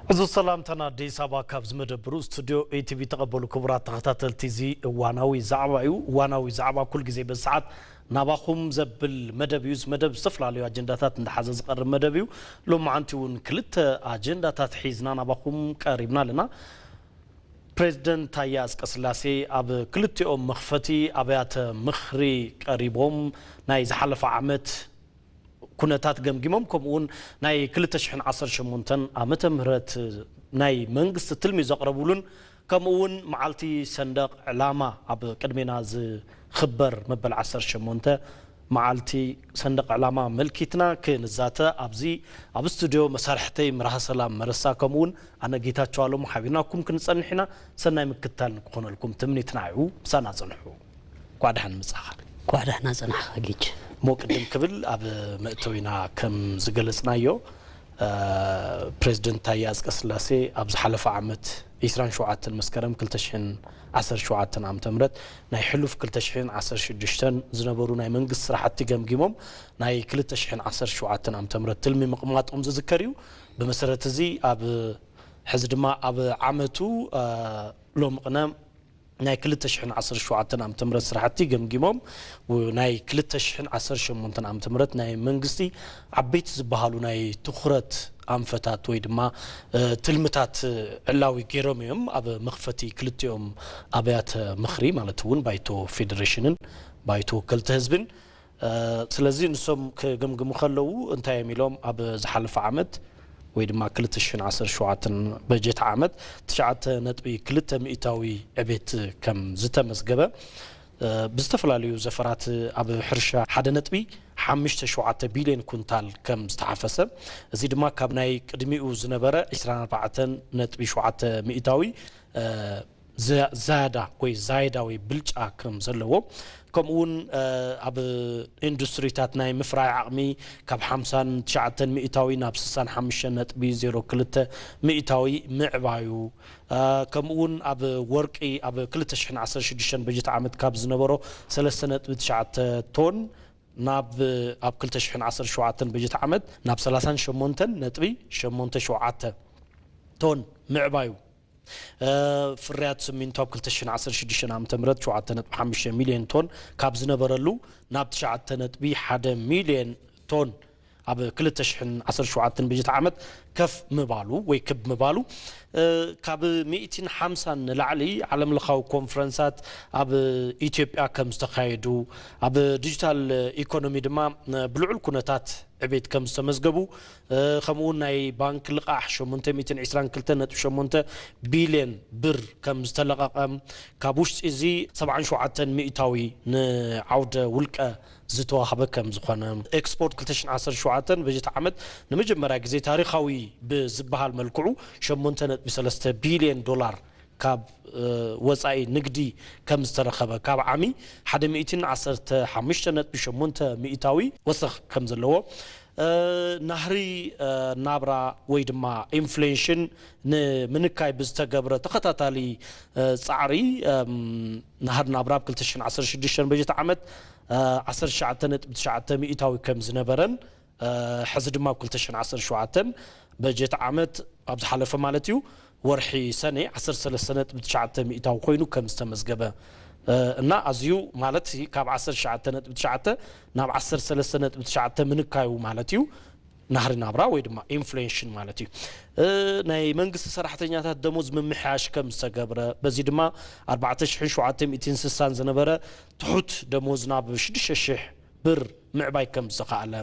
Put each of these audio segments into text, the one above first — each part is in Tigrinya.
ሕዙ ሰላምታና ኣዲስ ኣበባ ካብ ዝመደብሩ ስቱዲዮ ኢቲቪ ተቐበሉ። ክቡራት ተኸታተልቲ፣ እዚ እዋናዊ ዛዕባ እዩ። እዋናዊ ዛዕባ ኩል ግዜ በዚ ሰዓት ናባኹም ዘብል መደብ እዩ። እዚ መደብ ዝተፈላለዩ ኣጀንዳታት እንዳሓዘ ዝቐርብ መደብ እዩ። ሎማዓንቲ እውን ክልተ ኣጀንዳታት ሒዝና ናባኹም ቀሪብና ኣለና። ፕሬዚደንት ታየ ኣጽቀስላሴ ኣብ ክልቲኦም መኽፈቲ ኣብያተ ምኽሪ ቀሪቦም ናይ ዝሓለፈ ዓመት ኩነታት ገምጊሞም፣ ከምኡ እውን ናይ ክልተ ሽሕን ዓሰርተ ሸሞንተን ዓመተ ምህረት ናይ መንግስቲ ትልሚ ዘቕረቡሉን፣ ከምኡ እውን መዓልቲ ሰንደቕ ዕላማ ኣብ ቅድሜና ዝኽበር መበል ዓሰርተ ሸሞንተ መዓልቲ ሰንደቕ ዕላማ ኣመልኪትና ክንዛተ ኣብዚ ኣብ ስቱዲዮ መሳርሕተይ ምርሃ ሰላም መረሳ ከምኡ እውን ኣነ ጌታቸው ኣለሙ ሓቢርናኩም ክንጸንሕ ኢና። ሰናይ ምክትታል ንክኾነልኩም ትምኒትና እዩ። ምሳና ጽንሑ። እንኳዕ ደሓን ምጻኻ። እንኳዕ ደሕና ጸናሕካ ጌች። እሞ ቅድም ክብል ኣብ መእተዊና ከም ዝገለጽናዮ፣ እ፣ ፕሬዚደንት ታየ ኣጽቀስላሴ ኣብ ዝሓለፈ ዓመት ዒስራን ሸውዓተን መስከረም ክልተ ሽሕን ዓሰርተ ሸውዓተን ዓመተ ምህረት ናይ ሕሉፍ ክልተ ሽሕን ዓሰርተ ሽዱሽተን ዝነበሩ ናይ መንግስቲ ስራሕቲ ገምጊሞም ናይ ክልተ ሽሕን ዓሰርተ ሸውዓተን ዓመተ ምህረት ትልሚ ምቕማጦም ዝዝከር እዩ። ብመሰረት እዚ ኣብ ሕዚ ድማ ኣብ ዓመቱ፣ እ፣ ሎሚ ቅነ ናይ ክልተ ሽሕን ዓሰርተ ሸውዓተን ዓመተ ምህረት ስራሕቲ ገምጊሞም፣ ው-፣ ናይ ክልተ ሽሕን ዓሰርተ ሸሞንተን ዓመተ ምህረት ናይ መንግስቲ ዓበይቲ ዝበሃሉ ናይ ትኹረት ኣንፈታት ወይ ድማ፣ እ፣ ትልምታት ዕላዊ ገይሮም እዮም። ኣብ መኽፈቲ ክልቲኦም ኣብያተ ምኽሪ ማለት እውን ባይቶ ፌዴሬሽንን ባይቶ ወከልቲ ህዝብን። እ፣ ስለዚ ንሶም ክግምግሙ ከለዉ እንታይ እዮም ኢሎም፣ ኣብ ዝሓለፈ ዓመት ወይ ድማ ክልተ ሽሕን ዓሰርተ ሸውዓተን በጀት ዓመት ትሽዓተ ነጥቢ ክልተ ሚእታዊ ዕቤት ከም ዝተመዝገበ፣ እ፣ ብዝተፈላለዩ ዘፈራት ኣብ ሕርሻ ሓደ ነጥቢ ሓሙሽተ ሸውዓተ ቢልዮን ኩንታል ከም ዝተሓፈሰ፣ እዚ ድማ ካብ ናይ ቅድሚኡ ዝነበረ ዒስራን ኣርባዕተን ነጥቢ ሸውዓተ ሚእታዊ፣ እ፣ ዛ-፣ ዛያዳ ወይ ዛይዳ ወይ ብልጫ ከም ዘለዎ፣ ከምኡ እውን፣ እ፣ ኣብ ኢንዱስትሪታት ናይ ምፍራይ ዓቕሚ ካብ ሓምሳን ትሽዓተን ሚእታዊ ናብ ስሳን ሓሙሽተን ነጥቢ ዜሮ ክልተ ሚእታዊ ምዕባዩ፣ እ፣ ከምኡ እውን ኣብ ወርቂ ኣብ ክልተ ሽሕን ዓሰርተ ሽዱሽተን በጀት ዓመት ካብ ዝነበሮ ሰለስተ ነጥቢ ትሽዓተ ቶን ናብ፣ ኣብ ክልተ ሽሕን ዓሰርተ ሸውዓተን በጀት ዓመት ናብ ሰላሳን ሸሞንተን ነጥቢ ሸሞንተ ሸውዓተ ቶን ምዕባዩ፣ እ፣ ፍርያት ሲሚንቶ ኣብ ክልተ ሽሕን ዓሰርተ ሽዱሽተን ዓመተ ምህረት ሸውዓተ ነጥቢ ሓሙሽተ ሚልዮን ቶን ካብ ዝነበረሉ ናብ ትሽዓተ ነጥቢ ሓደ ሚልዮን ቶን ኣብ ክልተ ሽሕን ዓሰርተ ሸውዓተን በጀት ዓመት ከፍ ምባሉ ወይ ክብ ምባሉ፣ እ፣ ካብ ሚእትን ሓምሳን ንላዕሊ ዓለምለኻዊ ኮንፈረንሳት ኣብ ኢትዮጵያ ከም ዝተኻየዱ፣ ኣብ ዲጂታል ኢኮኖሚ ድማ፣ እ፣ ብልዑል ኩነታት ዕቤት ከም ዝተመዝገቡ፣ እ፣ ከምኡ እውን ናይ ባንክ ልቓሕ ሸሞንተ ሚእትን ዕስራን ክልተን ነጥቢ ሸሞንተ ቢልዮን ብር ከም ዝተለቐቐ፣ ካብ ውሽጢ እዚ ሰብዓን ሸውዓተን ሚእታዊ ንዓውደ ውልቀ ዝተዋህበ ከም ዝኾነ፣ ኤክስፖርት ክልተ ሽሕን ዓሰርተ ሸውዓተን በጀት ዓመት ንመጀመርያ ግዜ ታሪኻዊ ብዝበሃል መልክዑ ሸሞንተ ነጥቢ ሰለስተ ቢልዮን ዶላር ካብ፣ እ፣ ወጻኢ ንግዲ ከም ዝተረኸበ፣ ካብ ዓሚ ሓደ ሚእትን ዓሰርተ ሓሙሽተ ነጥቢ ሸሞንተ ሚእታዊ ወሰኽ ከም ዘለዎ፣ እ፣ ናህሪ፣ እ፣ ናብራ ወይ ድማ ኢንፍሌሽን ንምንካይ ብዝተገብረ ተኸታታሊ፣ እ፣ ጻዕሪ፣ እም፣ ናህሪ ናብራ ኣብ ክልተ ሽሕን ዓሰርተ ሽዱሽተን በጀት ዓመት፣ እ፣ ዓሰርተ ትሽዓተ ነጥቢ ትሽዓተ ሚእታዊ ከም ዝነበረን፣ እ፣ ሕዚ ድማ ኣብ ክልተ ሽሕን ዓሰርተ ሸውዓተን በጀት ዓመት ኣብ ዝሓለፈ ማለት እዩ፣ ወርሒ ሰነ ዓሰርተ ሰለስተ ነጥቢ ትሽዓተ ሚእታዊ ኮይኑ ከም ዝተመዝገበ፣ እ፣ እና ኣዝዩ ማለት ካብ ዓሰርተ ትሽዓተ ነጥቢ ትሽዓተ ናብ ዓሰርተ ሰለስተ ነጥቢ ትሽዓተ ምንካዩ ማለት እዩ። ናህሪ ናብራ ወይ ድማ ኢንፍሌሽን ማለት እዩ። እ፣ ናይ መንግስቲ ሰራሕተኛታት ደሞዝ ምምሕያሽ ከም ዝተገብረ፣ በዚ ድማ ኣርባዕተ ሽሕን ሸውዓተ ሚእትን ስሳን ዝነበረ ትሑት ደሞዝ ናብ ሽዱሽተ ሽሕ ብር ምዕባይ ከም ዝተኻእለ፣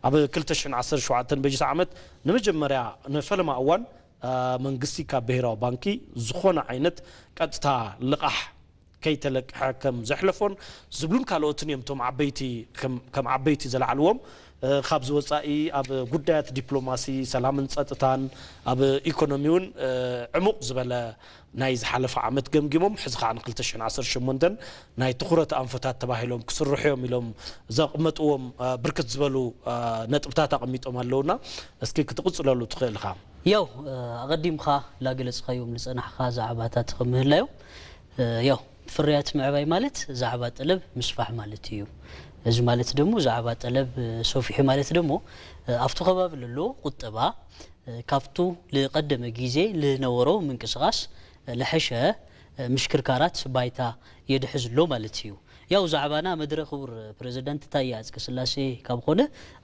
ኣብ ክልተ ሽሕን ዓሰርተ ሸውዓተን በጀት ዓመት ንመጀመርያ ንፈለማ እዋን፣ እ፣ መንግስቲ ካብ ብሄራዊ ባንኪ ዝኾነ ዓይነት ቀጥታ ልቓሕ ከይተለቅሐ ከም ዘሕለፎን ዝብሉን ካልኦትን እዮም እቶም ዓበይቲ ከም፣ ከም ዓበይቲ ዘላዕልዎም። እ፣ ካብዚ ወጻኢ ኣብ ጉዳያት ዲፕሎማሲ፣ ሰላምን ጸጥታን፣ ኣብ ኢኮኖሚ እውን፣ እ፣ ዕሙቕ ዝበለ ናይ ዝሓለፈ ዓመት ገምጊሞም፣ ሕዚ ከዓ ን ክልተ ሽሕን ዓሰርተ ሸሞንተን ናይ ትኹረት ኣንፈታት ተባሂሎም ክስርሑ እዮም ኢሎም ዘቕመጥዎም፣ እ፣ ብርክት ዝበሉ፣ እ፣ ነጥብታት ኣቐሚጦም ኣለውና። እስኪ ክትቕጽለሉ ትኽእል ኢኻ። ያው፣ እ፣ ኣቐዲምካ ላገለጽካዮም ዝጸናሕካ ዛዕባታት ከም ምህላዮም፣ እ፣ ያው፣ ፍርያት ምዕባይ ማለት ዛዕባ ጠለብ ምስፋሕ ማለት እዩ። እዚ ማለት ደሞ ዛዕባ ጠለብ፣ እ፣ ሰፊሑ ማለት ደሞ፣ እ፣ ኣብቲ ከባቢ ለሎ ቁጠባ፣ ካብቱ ልቀደመ ግዜ ልነበሮ ምንቅስቃስ ልሐሸ ምሽክርካራት ባይታ የድሕዝ ኣሎ ማለት እዩ። ያው ዛዕባና መድረ ክቡር ፕሬዚደንት ታየ ኣጽቀ ስላሴ ካብ ኾነ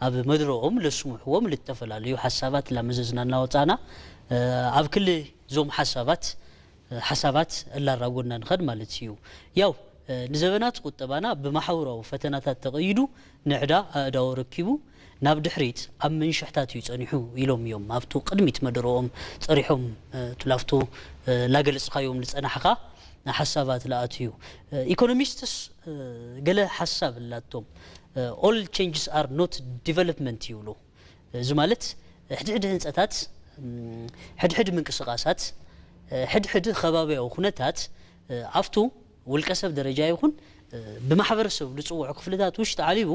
ኣብ መድረኦም ለስምዕዎም ልተፈላለዩ ሓሳባት ላመዘዝና እናወጻና ኣብ ክሊ ዞም ሓሳባት ሓሳባት እላራጎና ንኸድ ማለት እዩ። ያው ንዘበናት ቁጠባና ብማሕበራዊ ፈተናታት ተቐይዱ ንዕዳ ኣእዳው ረኪቡ ናብ ድሕሪት ኣብ ምንሽሕታት እዩ ጸኒሑ ኢሎም እዮም ኣብቱ ቅድሚት መደረኦም ጸሪሖም። ቱላፍቱ ላገለጽካዮም ልጸናሕኻ ሓሳባት ለኣት እዩ። ኢኮኖሚስትስ ገለ ሓሳብ እላቶም all changes are not development ይብሉ። እዚ ማለት ሕድሕድ ህንፀታት ሕድሕድ ምንቅስቃሳት ሕድሕድ ከባቢያዊ ኩነታት ኣብቱ ውልቀሰብ ደረጃ ይኹን ብማሕበረሰብ ዝፅውዑ ክፍልታት ውሽጢ ዓሊቡ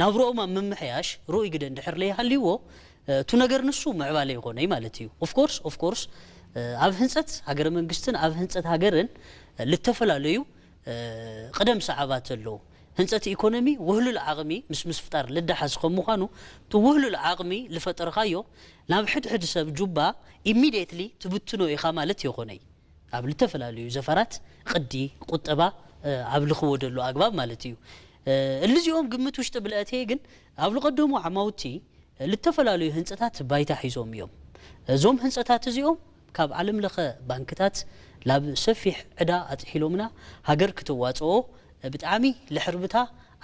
ናብርኦም ኣብ ምምሕያሽ ርኡይ ግደ እንድሕር ለይሃልይዎ እቱ ነገር ንሱ ምዕባለ ይኾነይ ማለት እዩ። Of course of course ኣብ ህንፀት ሃገረ መንግስትን ኣብ ህንፀት ሃገርን ልተፈላለዩ ቅደም ሰዓባት ኣለዉ። ህንፀት ኢኮኖሚ ውህሉል ዓቕሚ ምስ ምስፍጣር ልዳሓዝ ከም ምዃኑ እቲ ውህሉል ዓቕሚ ልፈጠርካዮ ናብ ሕድሕድ ሰብ ጁባ immediately ትብትኖ ኢኻ ማለት ይኾነይ። ኣብ ልተፈላለዩ ዘፈራት ቅዲ ቁጠባ ኣብ ልኽወደሉ ኣግባብ ማለት እዩ። እልዚኦም ግምት ውሽጢ ብልእተየ ግን ኣብ ልቐደሙ ዓማውቲ ልተፈላለዩ ህንፀታት ባይታ ሒዞም እዮም። እዞም ህንፀታት እዚኦም ካብ ዓለም ለኸ ባንክታት ላብ ሰፊሕ ዕዳ ኣጥሒሎምና ሃገር ክትዋፅኦ ብጣዕሚ ልሕርብታ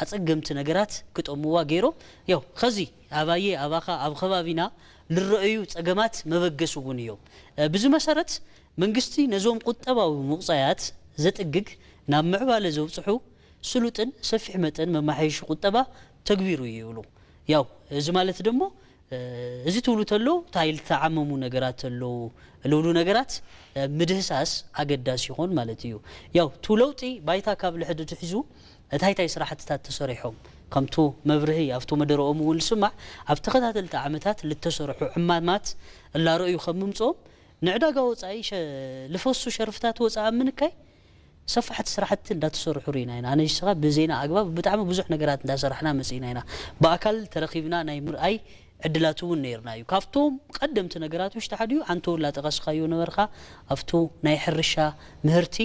ኣፀገምቲ ነገራት ክጠምዋ ገይሮም ያው ኸዚ ኣባየ ኣባኻ ኣብ ከባቢና ልረአዩ ፀገማት መበገስ እውን እዮም። ብዚ መሰረት መንግስቲ ነዞም ቁጠባዊ ሙቕፀያት ዘጥግግ ናብ ምዕባለ ዘብፅሑ ስሉጥን ሰፊሕ መጠን መማሓየሺ ቁጠባ ተግቢሩ እዩ ይብሉ። ያው እዚ ማለት ደሞ እዚ ትብሉ ተሎ እንታይ ልተዓመሙ ነገራት ኣለዉ ልብሉ ነገራት ምድህሳስ ኣገዳሲ ይኾን ማለት እዩ። ያው ቱ ለውጢ ባይታ ካብ ልሕድ ትሒዙ እንታይ እንታይ ስራሕትታት ተሰሪሖም ከምቱ መብርሂ ኣብቱ መደረኦም እውን ዝስማዕ ኣብ ተኸታተልቲ ዓመታት ልተሰርሑ ዕማማት እላረእዩ ከም ምምፅኦም ንዕዳጋ ወፃኢ ልፈሱ ሸርፍታት ወፃኢ ኣብ ምንካይ ሰፋሕቲ ስራሕቲ እንዳተሰርሑ ርኢና ኢና። ኣነ ንስኻ ብዜና ኣግባብ ብጣዕሚ ብዙሕ ነገራት እንዳሰራሕና መፂእና ኢና። ብኣካል ተረኺብና ናይ ምርኣይ ዕድላት እውን ነይርና እዩ። ካብቶም ቀደምቲ ነገራት ውሽጢ ሓደ እዩ። ኣንተ ውላ ጠቐስኻዮ ነበርካ ኣብቱ ናይ ሕርሻ ምህርቲ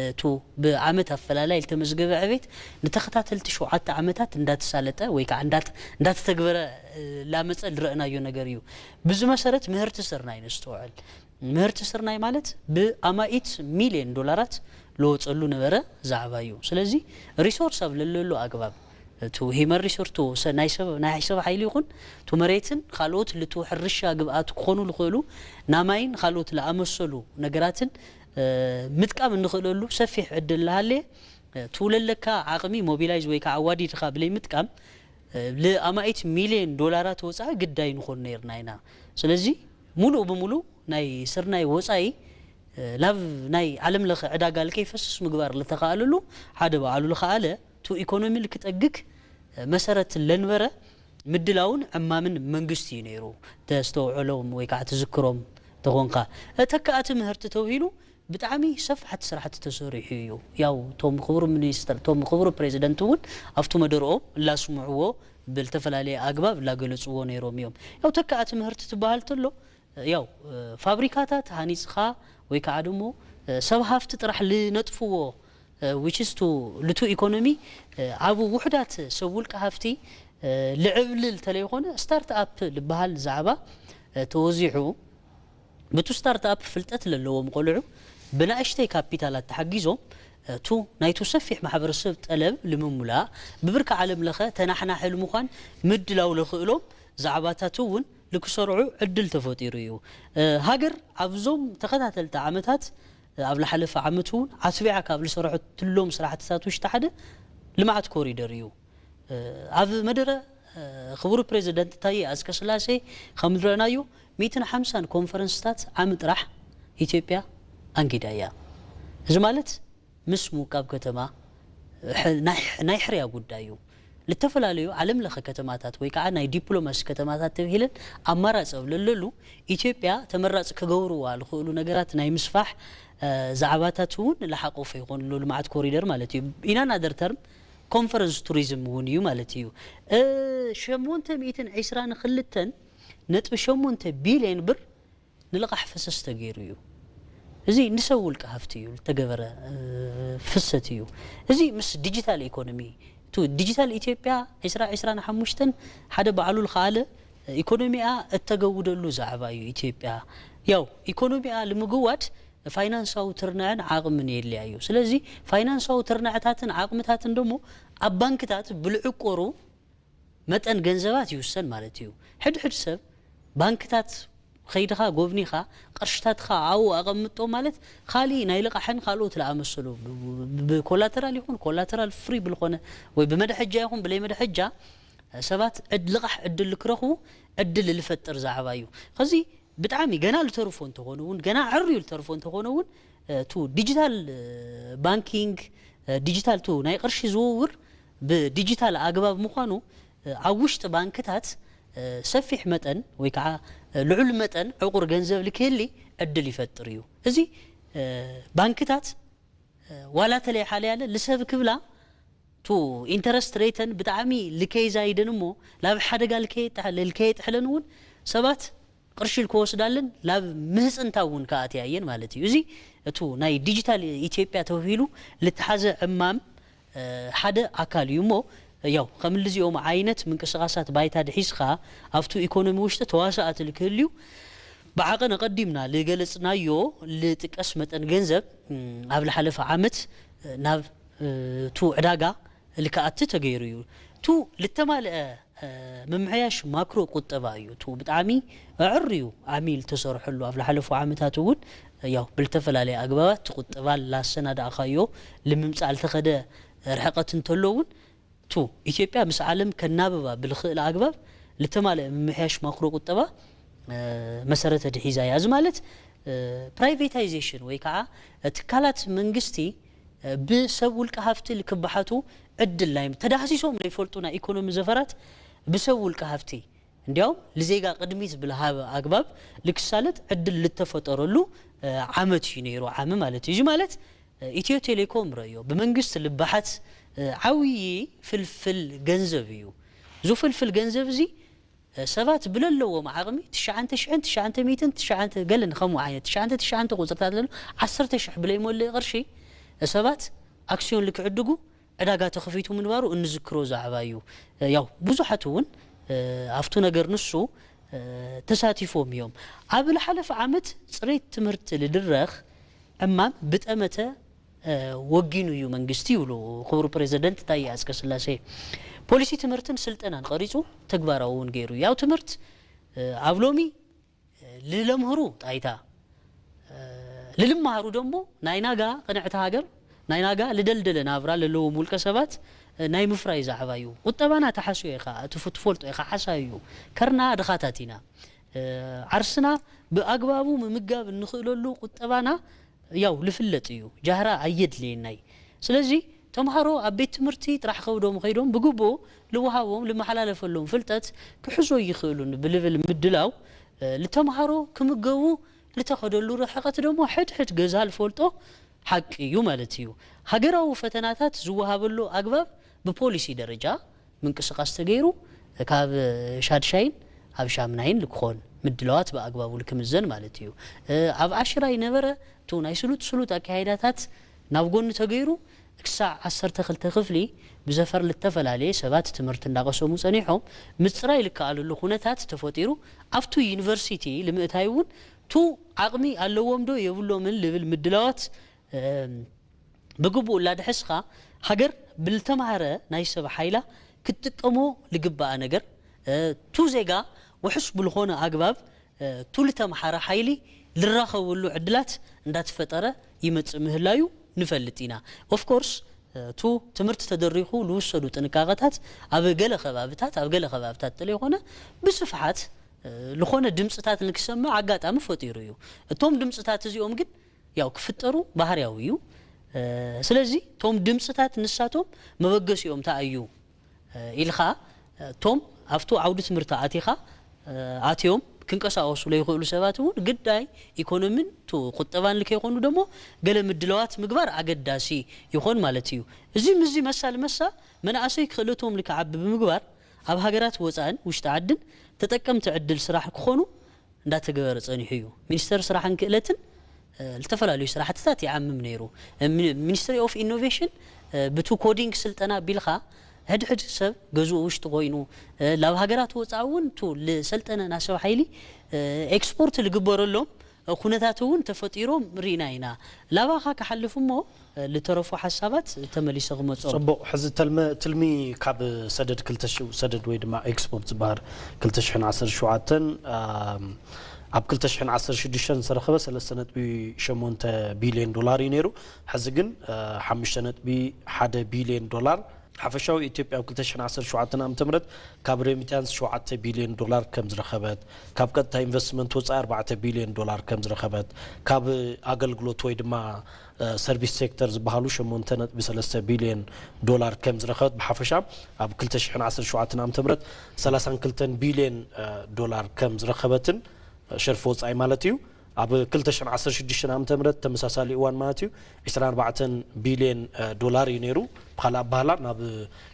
እቱ ብዓመት ኣፈላላይ ልተመዝገበ ዕቤት ንተኸታተልቲ ሸውዓተ ዓመታት እንዳተሳለጠ ወይ ከዓ እንዳተተግበረ ላመፀ ልረእናዮ ነገር እዩ። ብዚ መሰረት ምህርቲ ስርናይ ነስተውዕል። ምህርቲ ስርናይ ማለት ብኣማኢት ሚልዮን ዶላራት ለወፀሉ ነበረ ዛዕባ እዩ። ስለዚ ሪሶርስ ኣብ ለለሉ ኣግባብ እቱ ሂመር ሪሶርስ ናይ ሰብ ናይ ሰብ ሓይሊ ይኹን እቱ መሬትን ካልኦት ልቱ ሕርሻ ግብኣት ክኾኑ ልኽእሉ ናማይን ካልኦት ለኣመሰሉ ነገራትን ምጥቃም እንኽእለሉ ሰፊሕ ዕድል ለሃለየ እቱ ለለካ ዓቕሚ ሞቢላይዝ ወይ ከዓ ኣዋዲድካ ብለይ ምጥቃም ልኣማኢት ሚልዮን ዶላራት ወፃኢ ግዳይ ንኾን ነይርና ኢና። ስለዚ ሙሉእ ብሙሉእ ናይ ስርናይ ወፃኢ ላብ ናይ ዓለም ለኸ ዕዳጋ ልከይፈስስ ምግባር ልተኻኣለሉ ሓደ በዓሉ ልኸኣለ ቱ ኢኮኖሚ ልክጠግግ መሰረት ለንበረ ምድላውን ዕማምን መንግስቲ እዩ ነይሩ። ተስተውዕሎም ወይ ከዓ ትዝክሮም ተኾንካ ተካኣቲ ምህርቲ ተውሂሉ ብጣዕሚ ሰፋሕቲ ስራሕቲ ተሰሪሑ እዩ። ያው ቶም ክቡር ሚኒስትር ቶም ክቡር ፕሬዚደንት እውን ኣብቱ መደርኦም ላስምዕዎ ብልተፈላለየ ኣግባብ ላገለፅዎ ነይሮም እዮም። ያው ተካኣቲ ምህርቲ ትበሃል ተሎ ያው ፋብሪካታት ሃኒፅኻ ወይ ከዓ ደሞ ሰብ ሃፍቲ ጥራሕ ልነጥፍዎ which is to ልቱ ኢኮኖሚ ኣብ ውሕዳት ሰብ ውልቀ ሃፍቲ ልዕብልል ተለይኮነ ስታርት ኣፕ ልበሃል ዛዕባ ተወዚሑ ብቱ ስታርት ኣፕ ፍልጠት ለለዎም ቆልዑ ብናእሽተይ ካፒታላት ተሓጊዞም እቱ ናይቱ ሰፊሕ ማሕበረሰብ ጠለብ ልምሙላእ ብብርኪ ዓለም ለኸ ተናሕናሒ ልምዃን ምድላው ለኽእሎም ዛዕባታት እውን ልክሰርዑ ዕድል ተፈጢሩ እዩ። ሃገር ኣብዞም ተኸታተልቲ ዓመታት ኣብ ልሓለፈ ዓመት እውን ኣትቢዓ ካብ ዝሰረሐትሎም ስራሕትታት ውሽጢ ሓደ ልምዓት ኮሪደር እዩ። ኣብ መደረ ክቡር ፕሬዚደንት ታየ ኣፅቀስላሴ ከም ዝረእናዮ ሚእትን ሓምሳን ኮንፈረንስታት ዓሚ ጥራሕ ኢትዮጵያ ኣንጊዳ እያ። እዚ ማለት ምስ ምውቃብ ከተማ ናይ ሕርያ ጉዳይ እዩ። ልተፈላለዩ ዓለም ለኸ ከተማታት ወይ ከዓ ናይ ዲፕሎማሲ ከተማታት ተብሂለን ኣማራፂ ኣብ ለለሉ ኢትዮጵያ ተመራፂ ክገብርዋ ልኽእሉ ነገራት ናይ ምስፋሕ ዛዕባታት እውን ልሓቆፈ ይኾን ኣሎ ልምዓት ኮሪደር ማለት እዩ። ኢናን ኣደር ተርም ኮንፈረንስ ቱሪዝም እውን እዩ ማለት እዩ። ሸሞንተ ሚእትን ዕስራን ክልተን ነጥቢ ሸሞንተ ቢልዮን ብር ንልቓሕ ፈሰስ ተገይሩ እዩ። እዚ ንሰብ ውልቀ ሃፍቲ እዩ ዝተገበረ ፍሰት እዩ። እዚ ምስ ዲጂታል ኢኮኖሚ፣ ዲጂታል ኢትዮጵያ ዕስራ ዕስራን ሓሙሽተን ሓደ ባዕሉ ዝኸኣለ ኢኮኖሚኣ እተገውደሉ ዛዕባ እዩ። ኢትዮጵያ ያው ኢኮኖሚኣ ንምግዋድ ፋይናንሳዊ ትርንዐን ዓቕምን የድልያ እዩ። ስለዚ ፋይናንሳዊ ትርንዐታትን ዓቕምታትን ደሞ ኣብ ባንክታት ብልዕቆሩ መጠን ገንዘባት ይውሰን ማለት እዩ። ሕድሕድ ሰብ ባንክታት ኸይድኻ ጎብኒኻ ቅርሽታትኻ ኣብኡ ኣቐምጦ ማለት ካሊእ ናይ ልቓሕን ካልኦት ዝኣመሰሉ ብኮላተራል ይኹን ኮላተራል ፍሪ ብልኾነ ወይ ብመደሐጃ ይኹን ብለይ መደሐጃ ሰባት ዕድ ልቓሕ ዕድል ልክረኽቡ ዕድል ልፈጥር ዛዕባ እዩ። ከዚ ብጣዕሚ ገና ልተርፎ እንተኾነ እውን ገና ዕርዩ ልተርፎ እንተኾነ እውን ቱ ዲጂታል ባንኪንግ ዲጂታል ቱ ናይ ቅርሺ ዝውውር ብዲጂታል ኣግባብ ምዃኑ ኣብ ውሽጢ ባንክታት ሰፊሕ መጠን ወይ ከዓ ልዑል መጠን ዕቑር ገንዘብ ልክህሊ ዕድል ይፈጥር እዩ። እዚ ባንክታት ዋላ ተለይ ሓለ ያለ ልሰብ ክብላ ቱ ኢንተረስት ሬተን ብጣዕሚ ልከይዛይደን እሞ ላብ ሓደጋ ልከየጥሕለን እውን ሰባት ቅርሺ ልከወስዳለን ላብ ምህፅንታ እውን ከኣትያየን ማለት እዩ። እዚ እቱ ናይ ዲጂታል ኢትዮጵያ ተባሂሉ ልተሓዘ ዕማም ሓደ ኣካል እዩ እሞ ያው ከምልዚኦም ዓይነት ምንቅስቃሳት ባይታ ድሒዝካ ኣብቱ ኢኮኖሚ ውሽጢ ተዋሳእቲ ልክህልዩ ብዓቐን ኣቐዲምና ልገለጽናዮ ልጥቀስ መጠን ገንዘብ ኣብ ልሓለፈ ዓመት ናብ ቱ ዕዳጋ ልክኣቲ ተገይሩ እዩ። ቱ ልተማልአ ምምሕያሽ ማክሮ ቁጠባ እዩ። ቱ ብጣዕሚ ኣዕር እዩ ዓሚል ተሰርሐሉ ኣብ ልሓለፉ ዓመታት እውን ያው ብልተፈላለየ ኣግባባት ቁጠባ ላሰናዳእካዮ ልምምፃእ ልተኸደ ርሕቀት እንተሎ እውን ቱ ኢትዮጵያ ምስ ዓለም ከናብባ ብልኽእል ኣግባብ ልተማልአ ምምሕያሽ ማክሮ ቁጠባ መሰረተ ድሒዛ እያ። እዚ ማለት ፕራይቬታይዜሽን ወይ ከዓ ትካላት መንግስቲ ብሰብ ውልቀ ሃፍቲ ልክበሓቱ ዕድል ናይ ተዳህሲሶም ዘይፈልጡ ናይ ኢኮኖሚ ዘፈራት ብሰብ ውልቀ ሃፍቲ እንዲያውም ልዜጋ ቅድሚት ብልሃበ ኣግባብ ልክሳለጥ ዕድል ልተፈጠረሉ ዓመት እዩ ነይሩ ዓሚ ማለት እዩ። እዚ ማለት ኢትዮ ቴሌኮም ረዮ ብመንግስቲ ልባሓት ዓብዪ ፍልፍል ገንዘብ እዩ። እዚ ፍልፍል ገንዘብ እዚ ሰባት ብለለዎም ዓቕሚ ትሽዓንተ ሽሕን ትሽዓንተ ሚእትን ትሽዓንተ ገለን ከምኡ ዓይነት ትሽዓንተ ትሽዓንተ ቁፅርታት ለሉ ዓሰርተ ሽሕ ብለይመልእ ቅርሺ ሰባት ኣክሲዮን ልክዕድጉ ዕዳጋ ተኸፊቱ ምንባሩ እንዝክሮ ዛዕባ እዩ። ያው ብዙሓት እውን ኣብቱ ነገር ንሱ ተሳቲፎም እዮም። ኣብ ልሓለፈ ዓመት ፅሬት ትምህርቲ ልድረኽ ዕማም ብጠመተ ወጊኑ እዩ መንግስቲ ይብሉ ክቡር ፕሬዚደንት ታዬ ኣፅቀስላሴ። ፖሊሲ ትምህርትን ስልጠናን ቀሪፁ ተግባራዊ እውን ገይሩ። ያው ትምህርት ኣብ ሎሚ ልለምህሩ ጣይታ ልልመሃሩ ደሞ ናይ ናጋ ቅንዕቲ ሃገር ናይ ናጋ ልደልደለ ናብራ ለለዎም ውልቀ ሰባት ናይ ምፍራይ ዛዕባ እዩ። ቁጠባና ተሓስዮ ኢኻ እቲ ትፈልጦ ኢኻ ሓሳዩ እዩ። ከርና ድኻታት ኢና። ዓርስና ብኣግባቡ ምምጋብ እንኽእለሉ ቁጠባና ያው ልፍለጥ እዩ። ጃህራ ኣየድልየናይ። ስለዚ ተምሃሮ ኣብ ቤት ትምህርቲ ጥራሕ ከብዶም ከይዶም ብግቡእ ልወሃቦም ልመሓላለፈሎም ፍልጠት ክሕዞ ይኽእሉን ብልብል ምድላው ልተምሃሮ ክምገቡ ልተኸደሉ ርሕቐት ደሞ ሕድሕድ ገዛ ልፈልጦ ሓቂ እዩ ማለት እዩ። ሃገራዊ ፈተናታት ዝወሃበሉ ኣግባብ ብፖሊሲ ደረጃ ምንቅስቃስ ተገይሩ ካብ ሻድሻይን ኣብ ሻምናይን ልክኾን ምድላዋት ብኣግባቡ ልክምዘን ማለት እዩ። ኣብ ዓሽራይ ነበረ እቱ ናይ ስሉጥ ስሉጥ ኣካይዳታት ናብ ጎኒ ተገይሩ ክሳዕ ዓሰርተ ክልተ ክፍሊ ብዘፈር ልተፈላለየ ሰባት ትምህርቲ እንዳቀሰሙ ጸኒሖም ምጽራይ ልከኣለሉ ኩነታት ተፈጢሩ ኣብቱ ዩኒቨርሲቲ ልምእታይ እውን ቱ ዓቕሚ ኣለዎም ዶ የብሎምን ልብል ምድላዋት ብግቡእ ላድሕስኻ ሃገር ብልተማህረ ናይ ሰብ ሓይላ ክትጥቀሞ ልግበኣ ነገር ቱ ዜጋ ውሕስ ብልኾነ ኣግባብ ቱ ልተምሓረ ሓይሊ ልራኸበሉ ዕድላት እንዳተፈጠረ ይመጽእ ምህላዩ ንፈልጥ ኢና። ኦፍኮርስ ቱ ትምህርቲ ተደሪኹ ልውሰዱ ጥንቃቐታት ኣብ ገለ ከባብታት ኣብ ገለ ከባብታት ጥለ ይኾነ ብስፍሓት ልኾነ ድምፅታት ንክሰምዕ ኣጋጣሚ ፈጢሩ እዩ። እቶም ድምፅታት እዚኦም ግን ያው ክፍጠሩ ባህርያዊ እዩ። ስለዚ ቶም ድምፅታት ንሳቶም መበገሲኦም ተኣዩ ኢልካ ቶም ኣብቱ ዓውዲ ትምህርቲ ኣቲኻ ኣትዮም ክንቀሳቀሱ ለይኽእሉ ሰባት እውን ግዳይ ኢኮኖሚን ቁጠባን ልከይኮኑ ደሞ ገለ ምድለዋት ምግባር ኣገዳሲ ይኾን ማለት እዩ። እዚ ምዚ መሳ ልመሳ መናእሰይ ክኽእለቶም ልክዓቢ ብምግባር ኣብ ሃገራት ወፃእን ውሽጢ ዓድን ተጠቀምቲ ዕድል ስራሕ ክኾኑ እንዳተገበረ ጸኒሑ እዩ። ሚኒስተር ስራሕን ክእለትን፣ እ፣ ዝተፈላለዩ ስራሕትታት ይዓምም ነይሩ። እ፣ ሚኒ-፣ ሚኒስትሪ ኦፍ ኢኖቬሽን፣ እ፣ ብቱ ኮዲንግ ስልጠና ቢልካ ሕድሕድ ሰብ ገዝኡ ውሽጢ ኮይኑ፣ እ፣ ላብ ሃገራት ወፃእ እውን ቱ ልሰልጠነ ናሰብ ሓይሊ፣ እ፣ ኤክስፖርት ልግበረሎም፣ እ፣ ኩነታት እውን ተፈጢሮም ርኢና ኢና። ላባኻ ክሓልፍ እሞ፣ እ፣ ልተረፉ ሓሳባት ተመሊሰ ክመፅኦም። ጽቡቕ። ሕዚ ተልመ-፣ ትልሚ ካብ ሰደድ ክልተ ሽሕ፣ ሰደድ ወይ ድማ ኤክስፖርት ዝበሃል ክልተ ሽሕን ዓሰርተ ሸውዓተን፣ ኣም፣ ኣብ ክልተ ሽሕን ዓሰርተ ሽዱሽተን ዝተረኸበ ሰለስተ ነጥቢ ሸሞንተ ቢልዮን ዶላር እዩ ነይሩ። ሕዚ ግን፣ እ፣ ሓሙሽተ ነጥቢ ሓደ ቢልዮን ዶላር። ሓፈሻዊ ኢትዮጵያ ኣብ ክልተ ሽሕን ዓሰርተ ሸውዓተን ዓመተ ምህረት ካብ ሬሚታንስ ሸውዓተ ቢልዮን ዶላር ከም ዝረኸበት፣ ካብ ቀጥታ ኢንቨስትመንት ወጻኢ ኣርባዕተ ቢልዮን ዶላር ከም ዝረኸበት፣ ካብ ኣገልግሎት ወይ ድማ፣ እ፣ ሰርቪስ ሴክተር ዝበሃሉ ሸሞንተ ነጥቢ ሰለስተ ቢልዮን ዶላር ከም ዝረኸበት፣ ብሓፈሻ ኣብ ክልተ ሽሕን ዓሰርተ ሸውዓተን ዓመተ ምህረት ሰላሳን ክልተን ቢልዮን፣ እ፣ ዶላር ከም ዝረኸበትን፣ እ፣ ሸርፊ ወጻኢ ማለት እዩ። ኣብ ክልተ ሽሕን ዓሰርተ ሽዱሽተን ዓመተ ምህረት ተመሳሳሊ እዋን ማለት እዩ፣ ዒስራን ኣርባዕተን ቢልዮን፣ እ፣ ዶላር እዩ ነይሩ። ብኻልእ ኣባህላ ናብ